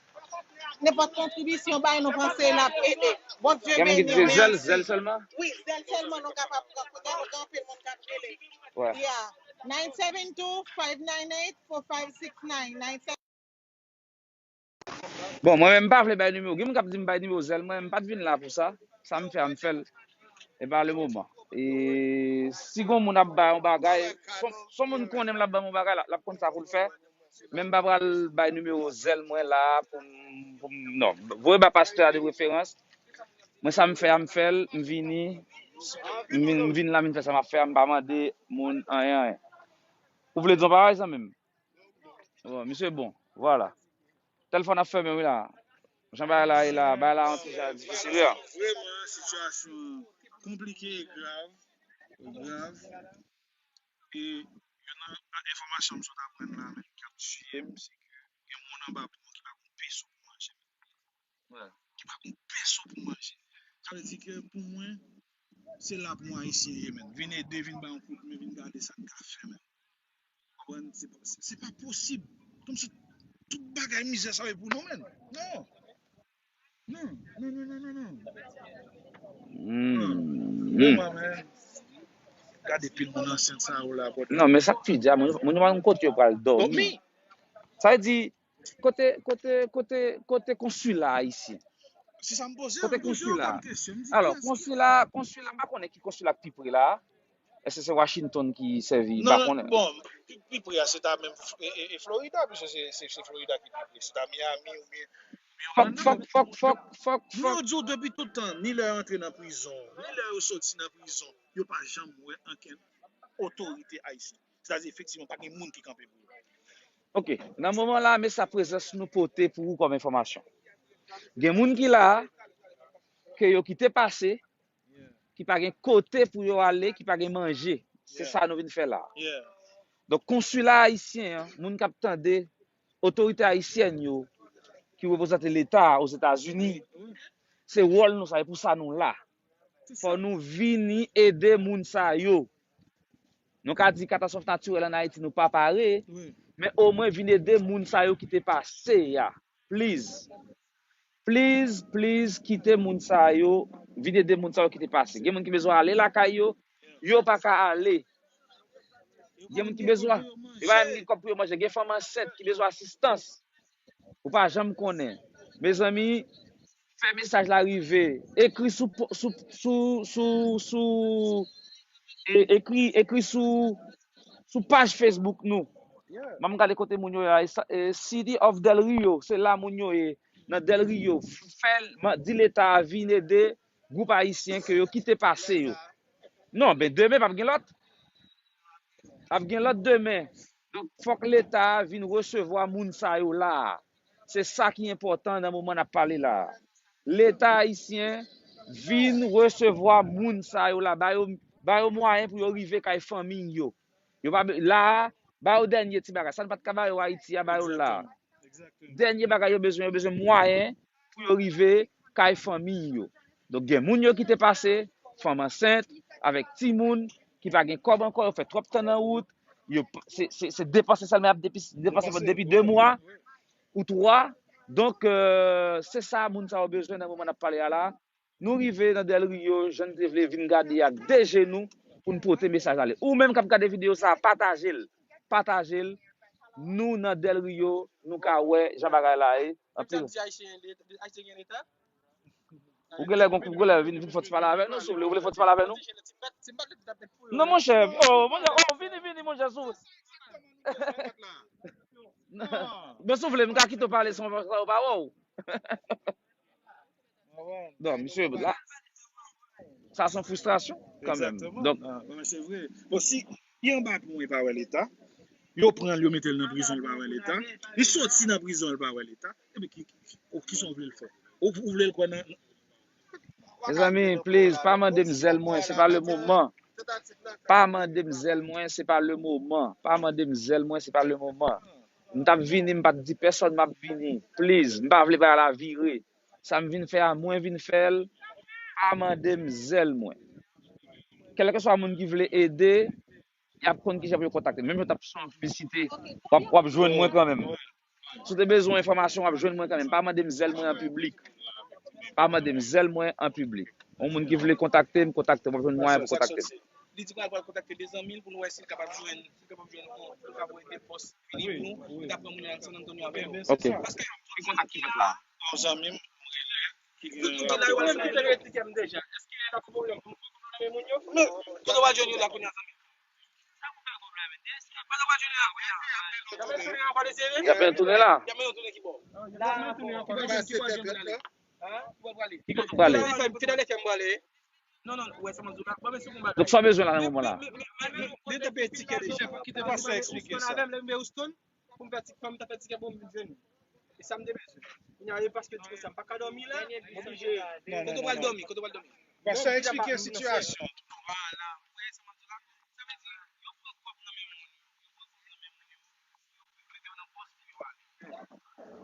nenpòt kontribisyon bay, nou panse l ap ede. Bondye beni w, mèsi. Zèl, zèl sèlman? Wi, zèl sèlman nou kapab pran, kounye a nou gen anpil moun k ap rele. Yeah. Nine seven two, five nine eight, four five six nine. Bon, mwen menm m pa vle bay nimewo. Gen moun k ap di m bay nimewo zèl, mwen m pa t vin la pou sa. Sa m fè a, m fè l. E pa le moman. E si gon moun ap bay yon bagay, son, son moun konnen m l ap ban m yon bagay, l ap, l ap konn sa pou l fè. Men m pa pral bay nimewo zèl mwen la pou m, pou m, non. Voye ba pastè a de preferans. Mwen sa m fè a, m fè l, m vini, m vin, m vin la, m vin fè sa m ap fè a, m pa mande moun anyen, anyen. Ou vle di yon bagay, zanmi m? Bon, misye bon, vwala. Tèlfòn ap fèmen wi la. Jan bagay la ye la, bagay la yon ti jan difisil wi. Vrèman, sitiyasyon konplike e grav, e grav. E youn nan enfòmasyon m sot aprann la menm k ap tiye m, se ke gen moun anba pon ki pa gon peso pou manje. Ki pa gon peso pou manje. Sa vle di ke pou mwen, se la pou mwen Ayisyen ye, menn. Vin ede, vin bay yon kout men, vin gade sa n ka fè, menn. Konprann? Se pa, se, se pa posib. Kòmsi tout bagay mizè sa yo pou nou, menn. Non. Non, non, non, non, non, non. Hmm. Vrèman, menn. Gade pil moun ansent sa yo la, bòdè. Non, men sa k pi di a, moun, moun yo pa konn kote yo pral dòmi. Sa vle di, kote, kote, kote, kote konsila ayisyen? Se sa m poze w, m poze w kòm kesyon. M di kiyès ki la? Alò, konsila, konsila, m pa konnen ki konsila k pi pre la. Èske se Washington ki sèvi? M pa konnen. Non, bon, pi, pi pre a, se ta menm, e, e, e Florida, piske se, se, se Florida ki pi pre. Se ta Miami oubyen Fòk, fòk, fòk, fòk, fòk, fòk. Moun yo di w depi tout tan, ni lè yo antre nan prizon, ni lè yo soti nan prizon, yo pa janm wè ankenn otorite ayisyen. Sètadi, efektivman, pa gen moun ki kanpe pou yo. Ok, nan moman la, men sa prezans nou pote pou ou kòm enfòmasyon. Gen moun ki la, ke yo kite pase, ki pa gen kote pou yo ale, ki pa gen manje. Se sa nou vin fè la. Donk, konsila ayisyen an, moun k ap tande, otorite ayisyèn yo, ki reprezante Leta Ozetazini, se wòl nou sa, e pou sa nou la. Fò nou vini ede moun sa yo. Nou ka di katastwòf natirèl ann Ayiti, nou pa pare, men omwen vin ede moun sa yo ki te pase a. Please. Please, please, kite moun sa yo, vin ede moun sa yo ki te pase. Gen moun ki bezwen ale lakay yo, yo pa ka ale. Gen moun ki bezwen, yo pa menm gen kòb pou yo manje. Gen fanm ansent ki bezwen asistans. Ou pa janm konnen. Mezanmi, fè mesaj la rive. Ekri sou, sou, sou, sou, sou e, ekri, ekri sou, sou paj Facebook nou. M ap gade kote moun yo ye a, e, City of Del Rio, se la moun yo ye, nan Del Rio. Fè, di Leta a vin ede gwoup ayisyen ke yo kite pase yo. Non, ben demen p ap gen lòt. Ap gen lòt demen. Donk, fòk Leta a vin resevwa moun sa yo la a. Se sa ki enpòtan nan moman n ap pale la a. Leta ayisyen vin resevwa moun sa yo la, ba yo, ba yo mwayen pou yo rive kay fanmi yo. Yo pa be-, la a, ba yo dènye ti bagay. Sa n pa t ka ba yo Ayiti a, ba yo la a. Dènye bagay yo bezwen, yo bezwen mwayen pou yo rive kay fanmi yo. Donk, gen moun yo kite pase, fanm ansent, avèk timoun, ki pa gen kòb ankò, yo fè twòp tan nan wout, yo, se, se, se depanse sèlman y ap depi-, depanse depi de mwa ou twa. Donk, euh, se sa moun sa yo bezwen nan moman n ap pale a la. Nou rive nan Del Rio, jan n te vle vin gade ak de je nou pou n pote mesaj la ale. Ou menm k ap gade videyo sa a, pataje l. Pataje l. Nou nan Del Rio, nou ka wè jan bagay la ye. Anpil. Ou gen lè gon, ou gen lè vin, vin fò ti pale avè nou, si w vle, ou vle fò ti pale avè nou? Non, monchè, oh, monchè, oh, vini, vini, monchè, si w vle. Non, si w vle, m ka kite w pale san w pa wè w. Non, misye, la, sa se yon fristrasyon, kanmenm. Donk, ah, se vre. Bon, si li anba pon, li pa wè Leta, yo pran l, yo mete l nan prizon, li pa wè Leta. Li soti nan prizon, li pa wè Leta. Epi ki, ki, ki, kisa w vle l fè? Ou, ou vle l kwè nan... Mezanmi, please, pa mande m zèl mwen, se pa le moman. Pa mande m zèl mwen, se pa le moman. Pa mande m zèl mwen, se pa le moman. M t ap vini, m pa t di pèsonn m ap vini. Please, m pa vle bagay la vire. Sa m vin fè a, mwen vin fè l. Pa mande m zèl mwen. Kèlkeswa moun ki vle ede, y ap konn kijan pou yo kontakte m. Menm jan w t ap sou piblisite, w ap, w ap jwenn mwen kanmenm. Si w te bezwen enfòmasyon, w ap jwenn mwen kanmenm. Pa mande m zèl mwen an piblik. Pa mande m zèl mwen an piblik. Yon moun ki vle kontakte m, kontakte m. W ap jwenn mwayen pou kontakte m. Li di konsa l pral kontakte de zanmi l pou l wè si l kapab jwenn, si l kapab jwenn yon, pou l ka voye de pòs vini pou nou, li ka pran moun nan San Antonio avè yo. Ok. Paske yon kontak ki fèt la. Yon zanmi m, mwen rele, ki gen yon rapò. Ou menm ki te retire m deja. Èske l ap gen pwoblèm pou m konfime moun yo? Men, kote w al jwenn yo la kounye a, zanmi? Y ap tounen la. Ki kote w prale? Donk, sa w bezwen la nan moman la? Li te peye tikè deja, kite pastè eksplike sa. Pou m fè ti, pou m ta fè tikè pou m vin jwenn li. E sa m te bezwen. Kounye a, e paske di konsa, m pa ka dòmi la, m oblije. Kote w pral dòmi? Kote w pral dòmi? Pastè eksplike sitiyasyon.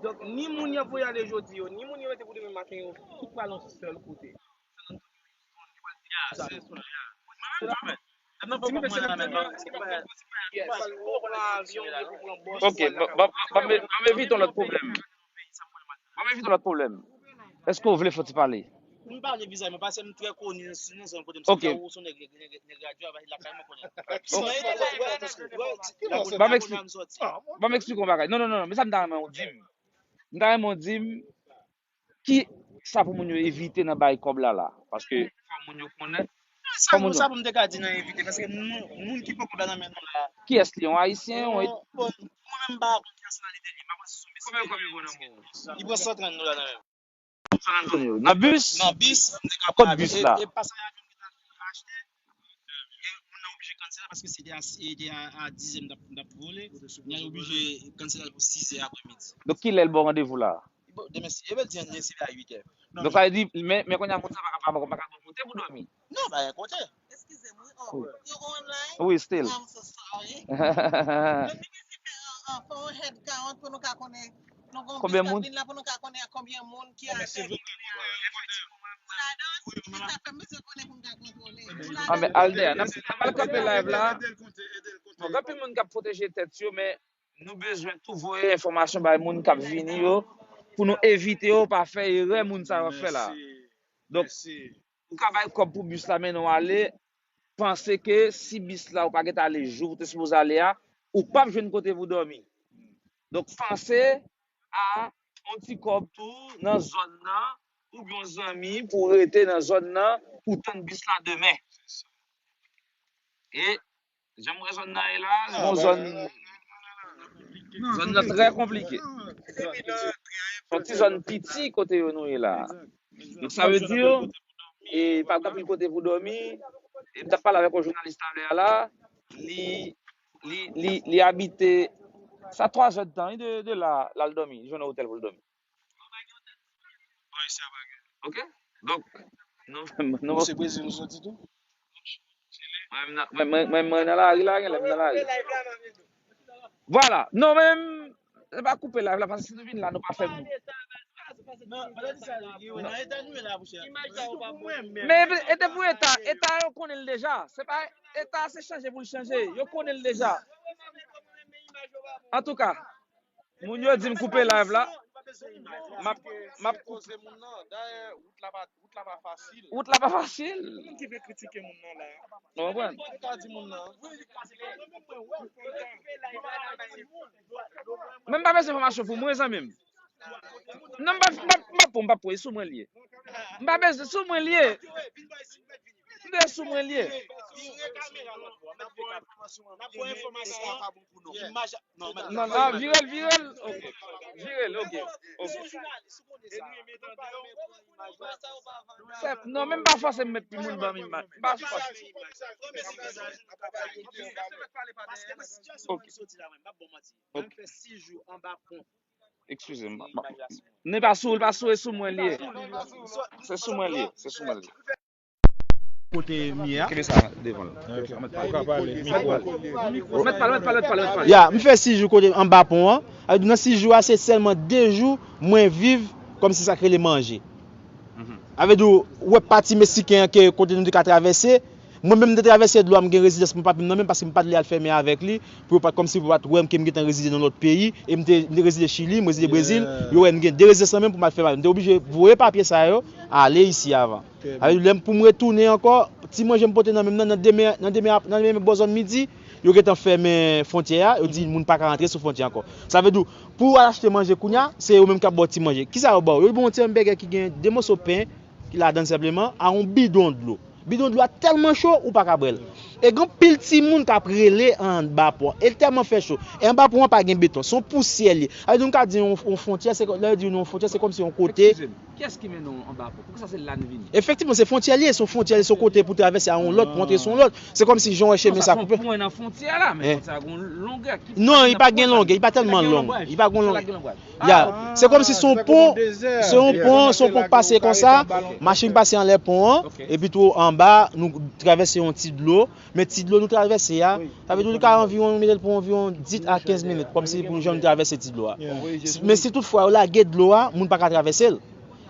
Donk, ni moun y ap voye ale jodi yo, ni moun yo mete pou demen maten yo, tout pral yon sèl kote. Ok, ban m evite yon lòt pwoblèm. Ban m evite yon lòt pwoblèm. Èske w vle fò ti pale? M pa vle vizaj mwen, paske m trè koni nan zòn kote m soti a, ou se nèg, nèg, nèg radyo a, lakay mwen konnen. Ban m eksplike, ban m eksplike yon bagay. Non, non, non, non, men sa m ta renmen w di m. M ta renmen w di m, ki sa pou moun yo evite nan bay kòb la la? Paske fò moun yo konnen. Sa, sa pou m te ka di nan evite, paske moun, moun ki pran kòb la nan men nou la. Kiyès li? Yon ayisyen? Yon... Bon, mwen menm m pa konn ki nasyonalite li, m pa konn si se yon mesye. Konbyen kòb yo voye nan men w? Li pran san trant dola nan men m. San Antonio. Nan bis? Nan bis, m te ka... Kot bis la? E, e pasaj avyon ki t al achte, e moun nan oblije Kansèl paske si te a, si te a, a dizè m t ap, m t ap vole, m al oblije kansèl pou sizè aprèmidi. Donk, kilè l ba w randevou la? Bon, demen, si, e bèl di, anyen, se a uitè. Donk, sa vle di, men, men kounye a, moun sa pa ka, pa, pa ka ba w kote pou dòmi? Non, pa gen kote. Eskize m, wi, oh, wi. Yo online? Wi, still. I'm so sorry. Let me visit, uh, uh, for head count pou nou ka konnen. Nou gon konbyen moun? Vin la pou nou ka konnen konbyen moun ki a tèt. Ou ladan, si sa fè m bezwen konnen pou m ka kontwole. Ou ladan? Ah, men Alder, n ap, n ap al kanpe live la. Bon, gen anpil moun k ap pwoteje tèt yo, men nou bezwen tou voye enfòmasyon bay moun k ap vini yo, pou nou evite yo pa fè erè moun sa yo ap fè la. Donk, ou ka bay kòb pou bis la mennen w ale, panse ke si bis la ou pa gentan ale jou ou te sipoze ale a, ou p ap jwenn kote pou dòmi. Donk, panse a yon ti kòb tou nan zòn nan, oubyen yon zanmi pou rete nan zòn nan, pou tann bis la demen. E jan m wè zòn nan ye la, se yon zòn, zòn nan trè konplike. Se yon ti zòn piti kote yo nou ye la. Donk, sa vle di, e, pa gen anpil kote pou dòmi. E m t ap pale avèk yon jounalis talè a la, li, li, li, li abite, sa twa zè d tan, wi, de, de la, l al dòmi, li jwenn yon otèl pou l dòmi. Ok? Donk, nou, nou. Se Brezil ou soti tou? Mwen, mwen, mwen, mwen, mwen nan lari la, genlè m nan lari. Vwala. Non, men, se pa koupe live la, paske si nou vin la, nou pa fè moun. Men, e te pou eta, eta yo konnen l deja. Se pa eta, se chanje pou l chanje. Yo konnen l deja. Antouka, moun yo di m koupe live la. M ap, m ap koupe. Wout la pa fasil. Wout la pa fasil. Ki vle kritike moun nan la? Ou konprann? Ou ka di moun nan. Men m pa bezwen enfòmasyon pou mwen, zanmi m. Non, m pa, m pa, m pa pou, m pa pou, e sou mwen l ye. M pa bezwen, sou mwen l ye. M bezwen sou mwen l ye. Non, non, vire l, vire l, ok. Vire l, ok. Ok. Sèf, non, men m pa fòse m met pou moun ban m imaj. M pa fòse. Ok. Ok. Eskize m. Ne pa sou, pa sou, e sou mwen l ye. Se sou mwen l ye. Se sou mwen l ye. Kote m ye a. Kenbe sa devan l. Ok. Ou ka pale. Mikwo. Mèt pale, mèt pale, mèt pale, mèt pale. Ya, m fè sis jou kote anba pon an. Avèk nan sis jou a, se sèlman de jou mwen viv kòmsi sa k rele manje. Avèk ou wè pati meksiken an ke kote nou te ka travèse. Mwen menm m te travèse dlo a, m gen rezidans mwen papi m nan men paske m pa t vle al fèmen avèk li. Pou yo pa t kòmsi pou yo pa t wè m ke m gentan rezide nan lòt peyi. E m te, m te rezide Chili, m rezide Brezil. Yo wè m gen de rezidans nan men pou m al fè papye. M te oblije voye papye sa yo ale isi avan. Avèk lè m pou m retounen ankò, ti manje m pote nan men m nan, nan demen, nan demen, nan demen bò zòn midi, yo gentan fèmen fwontyè a, yo di moun pa ka rantre sou fwontyè ankò. Sa vle di, pou w al achte manje kounye a, se yo menm k ap ba w ti manje. Kisa yo ba w? Yo ba w yon ti anbègè ki gen de moso pen, ki ladan l senpleman, a yon bidon dlo. Bidon dlo a tèlman cho, ou pa ka bwè l. E gen anpil timoun k ap rele anba pon an. E l tèlman fè cho. E anba pon an pa gen beton, se yon pousyè l ye. Sa vle di, nou ka di yon, yon fwontyè, se, lè yo di yon fwontyè, se kòmsi yon kote. Kiyès ki mennen w anba pon? Poukisa se la n vini? Efektivman, se fwontyè l ye, se yon fwontyè, se yon kote pou travèse a yon lòt, pou antre sou yon lòt. Se kòmsi jan w wè chemen sa koupe. Non, sa se yon pwen nan fwontyè la, men fwontyè a gon longè ki. Non, li pa gen longè, li pa tèlman long. Li pa gon long. Ya, se kòmsi se yon pon, se yon pon, se yon pon k pase konsa, machin pase anlè pon an, epi tou anba, nou travèse yon ti dlo, men ti dlo nou travèse a, sa vle di li ka anviwon, nou mete l pou anviwon dis a kenz minit, kòmsi pou jan nou travèse ti dlo a. Men si toutfwa yo lage dlo a, moun pa ka travèse l.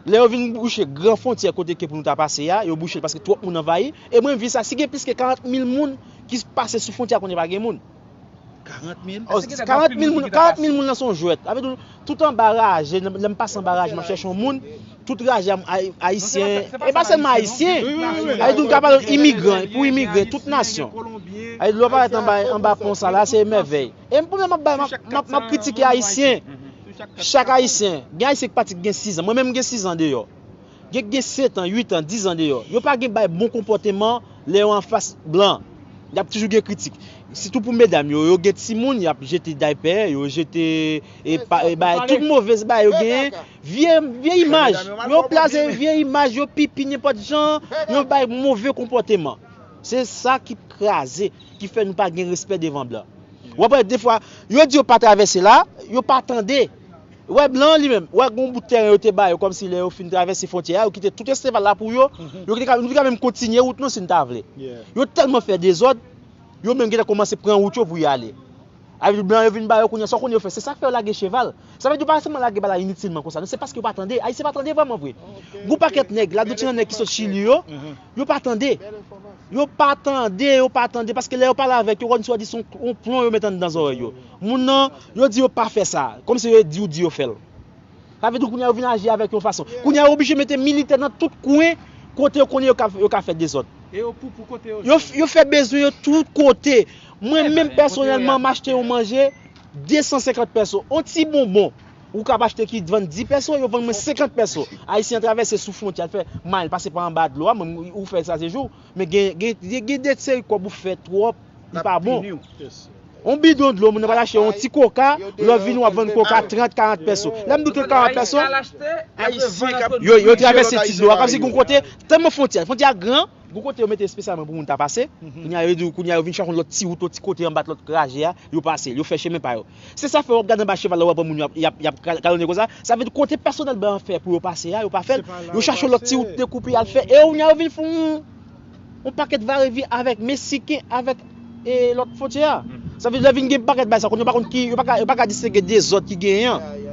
Lè yo vin bouche gran fwontyè kote ke pou nou ta pase a, yo bouche l paske twòp moun anvayi. E mwen vi sa, si gen plis ke karant mil moun ki pase sou fwontyè a kounye a pa gen moun. Karant mil? Oh, karant mil moun, karant mil moun nan se yon jwèt. Sa vle di, tout anba raje, lè m pase anba raje, m ap chèche yon moun, tout raje a, ay-, ayisyen, e pa sèlman ayisyen. Sa vle di, nou ka pale imigran, pou imigran, tout nasyon. Sa vle di, lè w parèt anba, anba pon sa la, se mèvèy. E m, pou mwen, m ap bay, m ap, m ap, m ap kritike ayisyen. Chak ayisyen, gen ayisyen ki pati ki gen sizan. Mwen menm, m gen sizan deyò. Gen, gen sèt an, uit an, diz an deyò. Yo pa gen bay bon konpòteman lè yo anfas blan. Y ap toujou gen kritik. Sitou pou medam yo, yo gen timoun, y ap jete daypè, yo jete, e, pa, e, bay, tout movèz bay yo genyen. Vye, vye imaj. Yo plaze vye imaj, yo pipi nenpòt jan, yo bay move konpòteman. Se sa ki kraze, ki fè nou pa gen respè devan blan. W ap wè defwa, yo di yo pa travèse la, yo pa tande. Wè blan an li menm, wè gon bout tèren yo te ba yo kòmsi lè yo fin travèse fwontyè a, yo kite tout Esteval la pou yo, yo te ka, nou te ka menm kontinye wout nou si n ta vle. Yo tèlman fè dezòd, yo menm gentan kòmanse pran wout yo pou y ale. Avèk blan yo vin ba yo kounye a, sa w konnen yo fè, se sa k fè yo lage cheval. Sa vle di yo pa sèlman lage bagay la initilman konsa, non, se paske yo pa tande. Ayisyen pa tande vrèman vre. Gon pakèt nèg, ladan ti nèg ki sòt Chili yo, yo pa tande. Yo pa tande, yo pa tande, paske lè yo pale avèk yo, kòmsi yo di se yon, yon plon yo met anndan zòrèy yo. Moun nan, yo di yo pa fè sa, kòmsi yo di ou di yo fè l. Sa vle di kounye a yo vin aji avèk yon fason. Kounye a yo oblije mete militè nan tout kwen kote yo konnen yo ka, yo ka fè dezòd. E yo poupou kote yo. Yo, yo fè bezwen yo tout kote. Mwen menm pèsonèlman, m achte yon manje de san senkant pèso. On ti bonbon ou kab achte ki vann dis pèso, yo vann mwen senkant pèso. Ayisyen an travèse sou fwontyè, al fè may, pase pa anba dlo a, mwen, ou fè sa se jou. Men gen, gen, gen, gen de seri kòb ou fè twòp, li pa bon. On bidon dlo, moun nan pral achte yon ti koka, lè w vini w ap vann koka trant, karant pèso. Lè m di w ke karant pèso, yo, yo travèse ti dlo a, kòmsi gon kote, tèlman fwontyè, fwontyè a gran, gon kote yo mete espesyalman pou moun ta pase. Kounye a, yo di w, kounye a, yo vin chache yon lòt ti wout, yon ti kote anba lòt raje a, yo pase, yo fè chemen pa yo. Se sa fè w ap gade anba cheval la, w ap wè moun yo ap, y ap, y ap ka-, kalonnen konsa. Sa vle di kote pèsonèl blan an fè pou yo pase a, yo pa fè l. Yo chache yon lòt ti wout dekoupe y al fè. E kounye a, yo vin fè yon, yon pakèt varevi avèk Meksiken, avèk, e, lòt fwontyè a. Sa vle di lè vin gen pakèt bagay sa, kounye a yo pa konn ki, yo pa ka, yo pa ka distenge dezòd ki genyen an.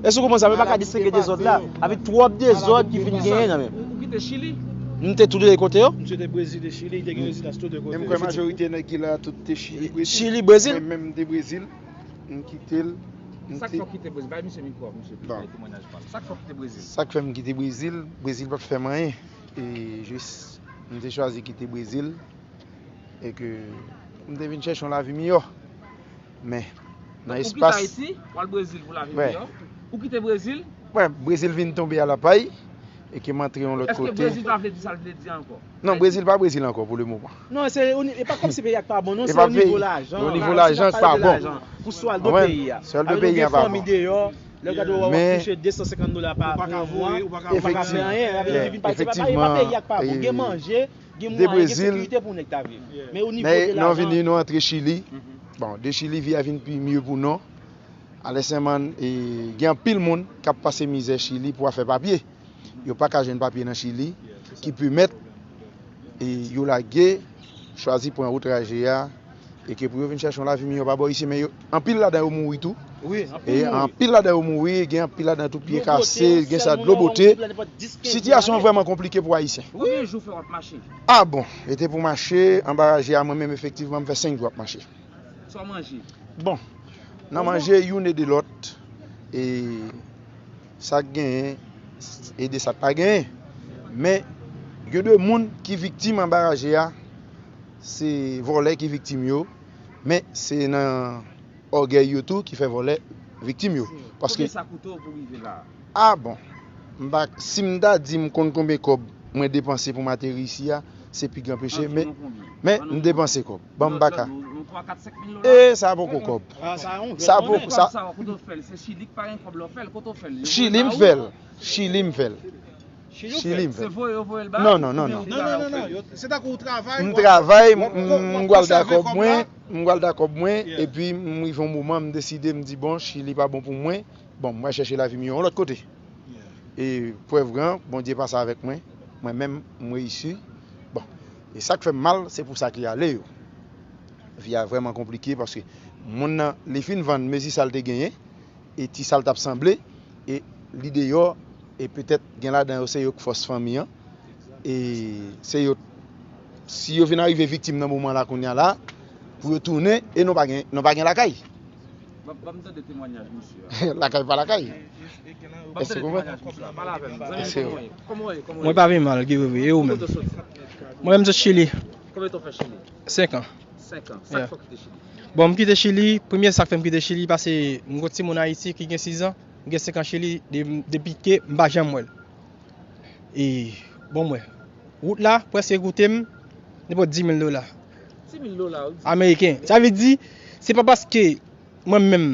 Èske w konprann sa? Yo pa ka distenge dezòd la. Avèk twòp dezòd ki vin genyen nan men. Ou kite Chili? M te tou de kote yo. Misye te Brezil e Chili, li te gen rezidans tou de kote. E m kwè majorite nèg ki la tout te Chili, Brezil. Chili, Brezil. Mwen menm m te Brezil. M kite l. Sa k fè w kite Brezil? Bay misye mikwo a pou misye bay temwayaj pa l. Sa k fè w kite Brezil? Sa k fè m kite Brezil? Brezil pa t fè m anyen. E jis, m te chwazi kite Brezil. E ke m te vin chèche yon lavi miyò. Men, nan espas. Donk, ou kite Ayiti, w al Brezil pou lavi miyò. Ou kite Brezil? Wè, Brezil vin tonbe alapay. E ke m antre yon lòt kote. Èske Brezil pa vle di sa l vle di ankò? Non, Brezil pa Brezil ankò pou le moman. Non, se, e pa kòmsi peyi a k pa bon, non, se o nivo lajan. O nivo lajan k pa bon. Pou swèl de peyi a. Swèl de peyi a pa bon. Lè w gade w ap touche de san senkant dola pa mwa, ou pa ka fè anyen. Sa vle di vin pa, se pa, e pa peyi a k pa bon. Gen manje, gen mwayen, gen sekirite pou nèg ta viv. Men o nivo de lajan. Men nou vini, nou antre Chili. Bon, de Chili, vi a vin pi mye pou nou. Alèseman, e, gen anpil moun k ap pase mizè Chili pou afè papye. Yo pa ka jwenn papye nan Chili, ki pèmèt, e, yo lage, chwazi pran wout raje a, e ke pou yo vin chèche yon lavi miyò pa bò isi, men yo, anpil ladan yo mouri tou. E anpil ladan yo mouri, gen anpil ladan tou pye kase, gen sa dlo bote. Sitiyasyon an vrèman konplike pou Ayisyen. Konbyen jou fè w ap mache? A bon, e te pou mache, anba raje a mwen menm efektivman m fè senk jou ap mache. Sa w manje? Bon, nan manje youn ede lòt, e sa k genyen, ede sa k pa genyen. Men, gen de moun ki viktim anba raje a, se vòlè ki viktim yo, men se nan ògèy yo tou ki fè vòlè viktim yo. Paske. Konbyen sa koute w pou w rive la a? A bon, m pa, si m ta di m konn konbyen kòb mwen depanse pou m ateri isi a, se pi gran peche, men, men m depanse kòb. Ban m baka. Yon twa, kat, senk mil dola? E sa poko kòb. Sa poko, sa. Kote w fè l? Se Chili k pa gen kòb la w fè l. Kote w fè l? Chili m fè l. Chili m fè l. Chili m fè l. Se voye yo voye l ba ou? Non, non, non, non. Non, non, non, non. Se tankou w travay, m travay, m, m, m gwal da kòb mwen, m gwal da kòb mwen, epi m rive yon moman, m deside, m di, bon, Chili pa bon pou mwen. Bon, m pral chèche lavi miyò yon lòt kote. E prèv gran, Bondye pase avèk mwen. Mwen menm, m reyisi. Bon, e sa k fè m mal, se pou sa ki ale yo. Vi a vrèman konplike paske moun nan, li fin vann mezi sa l te genyen, e ti sa l t ap sanble, e li deyò, e petèt gen ladan yo se yo k fòs fanmi an, e se yo, si yo vin arive viktim nan moman la kounye a la, pou yo tounen, e nou pa gen, nou pa gen lakay. Ban, ban m tande temwayaj misye a. Lakay pa lakay. Èske w konprann? Pale avè m. Zanmi m, kòman w ye? Kòman w ye? Kòman w ye? Mwen pa pi mal, Guy Wewe. E ou menm? Kote w soti? Mwen menm, m sot Chili. Konbyen tan w fè Chili? Senk an. Senk an. Sa k fè w kite Chili? Bon, m kite Chili, premye sa k fè m kite Chili, paske m gon timoun Ayiti ki gen sis an, m gen senk an Chili, de, depi ke m pa janm wè l. E, bon, mwen, wout la prèske koute m nenpòt dis mil dola. Dis mil dola, wi. Ameriken. Sa vle di, se pa paske mwen menm,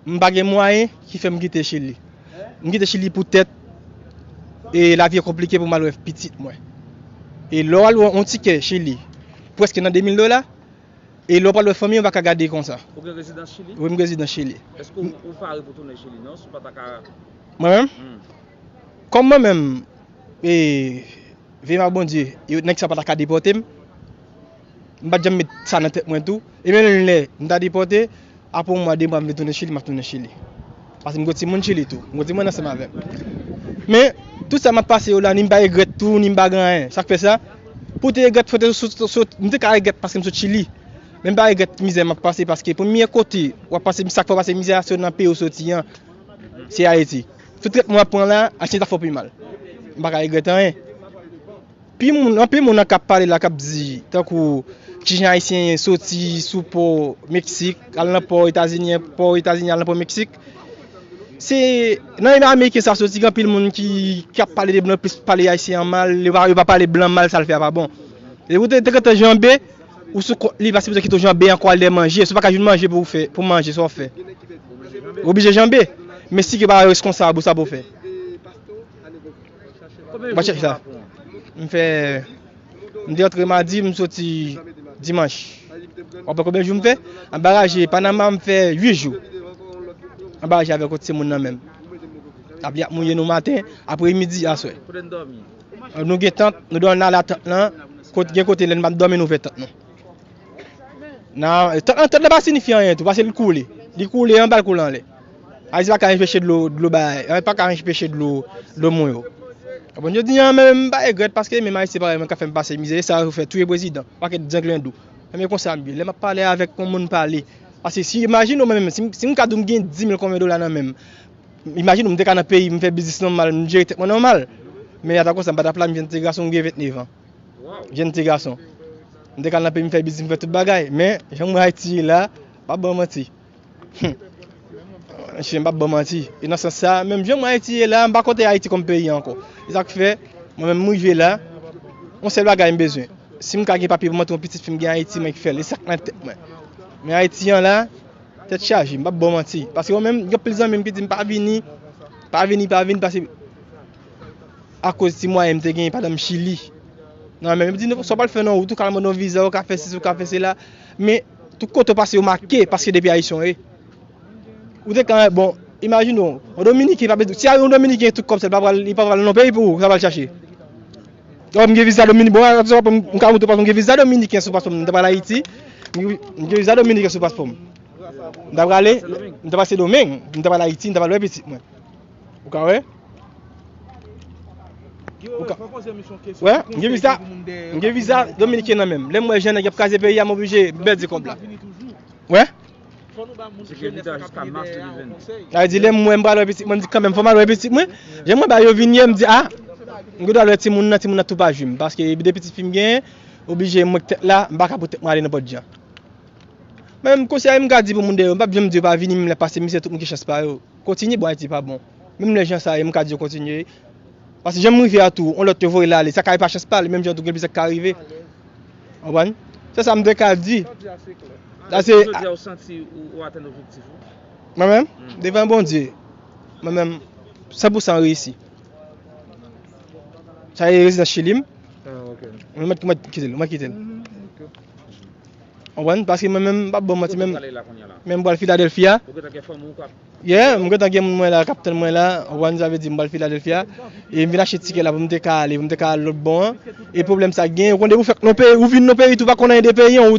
m pa gen mwayen ki fè m kite Chili. M kite Chili poutèt, e, lavi a konplike pou m al wè pitit mwen. E lè w al wè yon tikè Chili, prèske nan de mil dola. E lè w pral wè fanmi, ou pa ka gade konsa. Ou gen rezidans Chili? Wi, m rezidan Chili. Èske ou, ou pare pou tounen Chili, non? Si w pa ta ka... Mwen menm? Hmm. Kòm mwen menm, e, veye m a Bondye, yo, nèg sa pa ta ka depòte m. M pa t janm met sa nan tèt mwen tou. E menm lè m ta depòte, apre yon mwa, de mwa, m vin tounen Chili, m ap tounen Chili. Paske m gen timoun Chili tou. M gen timoun ansanm avè m. Men, tout sa m ap pase yo la, ni m pa regrèt tou, ni m pa gen anyen. Sa k fè sa, pou te regrèt, fò te sot, sot, m te ka regrèt paske m sot Chili. Men m pa regrèt mizè m ap pase, paske premye kote w ap pase, sa k fè w pase mizè a, se nan peyi w soti an, se Ayiti. Tout trètman w ap pran la, Ayisyen ta fè w pi mal. M pa ka regrèt anyen. Pi moun, anpil moun nan k ap pale la, k ap di, tankou, kijan Ayisyen soti sou pò Meksik, al nan pò Etazini, pò Etazini, al nan pò Meksik. Se nan Ameriken sa soti, gen anpil moun ki, ki ap pale de blan, plis pale Ayisyen an mal, yo pa, yo pa pale blan mal, sa l fè a pa bon. E ou te, te gentan janbe, ou sou kont li, paske ou te kite w janbe ankò al dèyè manje, si w pa ka jwenn manje pou w fè, pou manje, sa w fè. Ou oblije janbe. Men si ke pa reskonsab ou sa pou w fè. Mwen chèche sa. M fè, m te antre madi, m soti dimanch. W ap wè konbyen jou m fè? Anba raje Panama, m fè uit jou. Anba raje avèk yon timoun nan menm. Lapli ap mouye nou maten, apremidi, aswè. Kote n dòmi? Nou gen tant, nou dòmi nan latant lan. Kot, gen kote lè n pa dòmi, nou fè tant nou. Nan, tant, tant la pa siyifi anyen tou, paske li koule. Li koule anba, li koule anlè. Ayiti pa ka anpeche dlo, dlo bay, pa ka anpeche dlo, dlo mouye. Bon, jodi a, menm, m pa regrèt, paske menm Ayisyen parèy mwen ka fè m pase mizè, e sa yo fè touye prezidan, pakèt zanglendou. Men konsa m ye, lè m ap pale avèk yon moun pale. Paske si, imajine w mwen menm, si, si m ka di w m gen dis mil konbyen dola nan men m, imajine w, m te ka nan peyi, m fè biznis nòmal, m jere tèt mwen nòmal. Men ata konsa, m pa t ap la, m jèn ti gason, m gen vennèf an. Jèn ti gason. M te ka nan peyi, m fè biznis, m fè tout bagay. Men, jan m wè Ayiti ye la, m p ap ba w manti. Hum. Monchè, m p ap ba w manti. E nan sans sa, menm jan m wè Ayiti ye la, m pa konte Ayiti kòm peyi ankò. E sa k fè, mwen menm, m rive la, yon sèl bagay m bezwen. Si m ka gen papye pou m antre yon pitit fi m gen Ayiti, mwen ki fè l. E sa k nan tèt mwen. Men Ayiti an la, tèt chaje, m p ap ba w manti. Paske mwen menm, gen anpil zanmi m ki di m pa vini, pa vini, pa vini, paske akoz ti mwayen m te genyen pandan m Chili. Nan men, m di, "Non, sa w pral fè nan wout ou, ka al mande yon viza, ou ka fè sesi, ou ka fè sela." Men, tout kote w pase, yo make, paske depi Ayisyen w ye. Ou te ka, bon, imajine w, yon Dominiken, pa bezwen, si yon Dominiken tout kòb sa, li pa pral, li pa pral nan peyi pou ou, sa pral chache. Bon, m gen viza Dominiken, bon, sa pa m, m ka montre w paspò m, m gen viza Dominiken sou paspò m, m ta pral Ayiti, m gen, m gen viza Dominiken sou paspò m. M ta prale, m ta pase Domeng, m ta pral Ayiti, m ta pral wè pitit mwen. Ou ka wè? Ou ka wè, m gen viza, m gen viza dominiken nan men m. Lè m wè jan nèg y ap kraze peyi a, m oblije m pèdi kòb la. Wè? Sa vle di, lè m wè m pral wè pitit mwen, m di kanmenm, fò m al wè pitit mwen. Jan m wè bagay yo vin ye, m di, a, m gen dwa al wè timoun nan, timoun nan tou pa jwi m. Paske de pitit fi m genyen, oblije mwen k tèt la, m pa ka pou tèt mwen ale nenpòt jan. Men m konsèy m ka di pou moun dèyè yo, m p ap janm di yo pa vini, menm lè pase mizè, tout moun gen chans pa yo. Kontinye, bon, Ayiti pa bon. Menm lè jan sa ye, m ka di yo kontinye. Paske jan m rive a tou, yon lòt yo voye l ale, sa ka pa chans pa l, menm jan tou gen plizyè k ka rive. Konprann? Se sa m te ka di. Sa se... Jodi a ou santi ou, ou atenn objektif ou? Mwen menm, devan Bondye, mwen menm, san pou san reyisi. Sa e rezidans Chili m. Mwen mèt, mwen mèt kite l, mwen kite l. Konprann? Paske mwen menm, m p ap ba w manti, menm, menm m pral Filadèlfi a. Yeah, m gentan gen moun mwen la k ap tann mwen la. Konprann? Sa vle di m pral Filadèlfi a. E m vin achte tikè la pou m te ka ale, pou m te ka al lòt bò an. E pwoblèm sa gen, ou konn depi ou fèk nan peyi, ou vin nan peyi tou, pa konn anyen de peyi an, ou